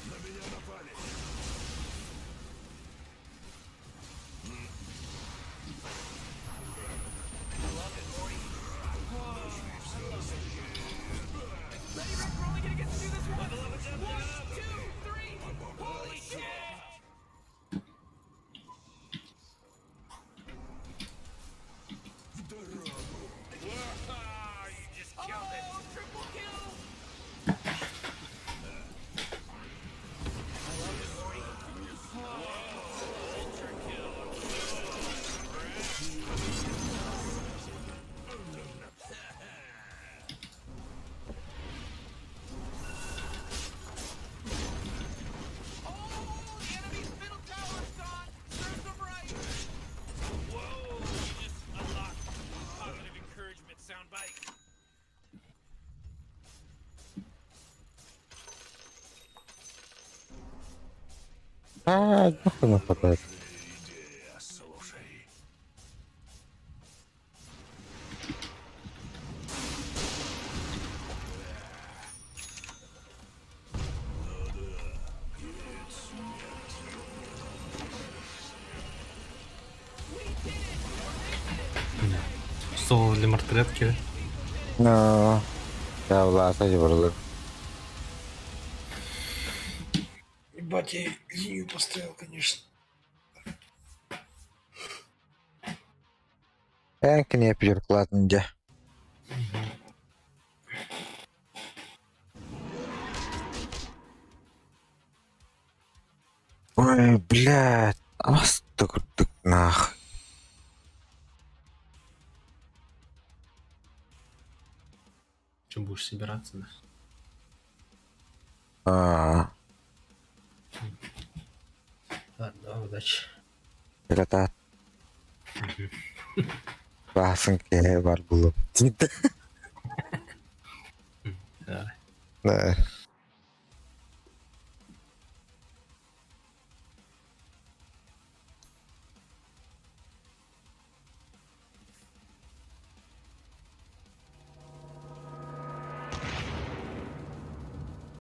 На меня напали. Ready, Rick? We're only gonna get to do this once. One, two, Аа, нахуй нападает. Идея, слушай. Соло для мартретки. No. Я власа жибарлык. Ебать, я линию поставил, конечно. Эн кине пьюрклатын дьэ. Ой, блядь, ас курдук нах. Че, будешь собираться, да? Аа, Ладно, давай, удачи. это басын кеhe бар булып. Давай. Да.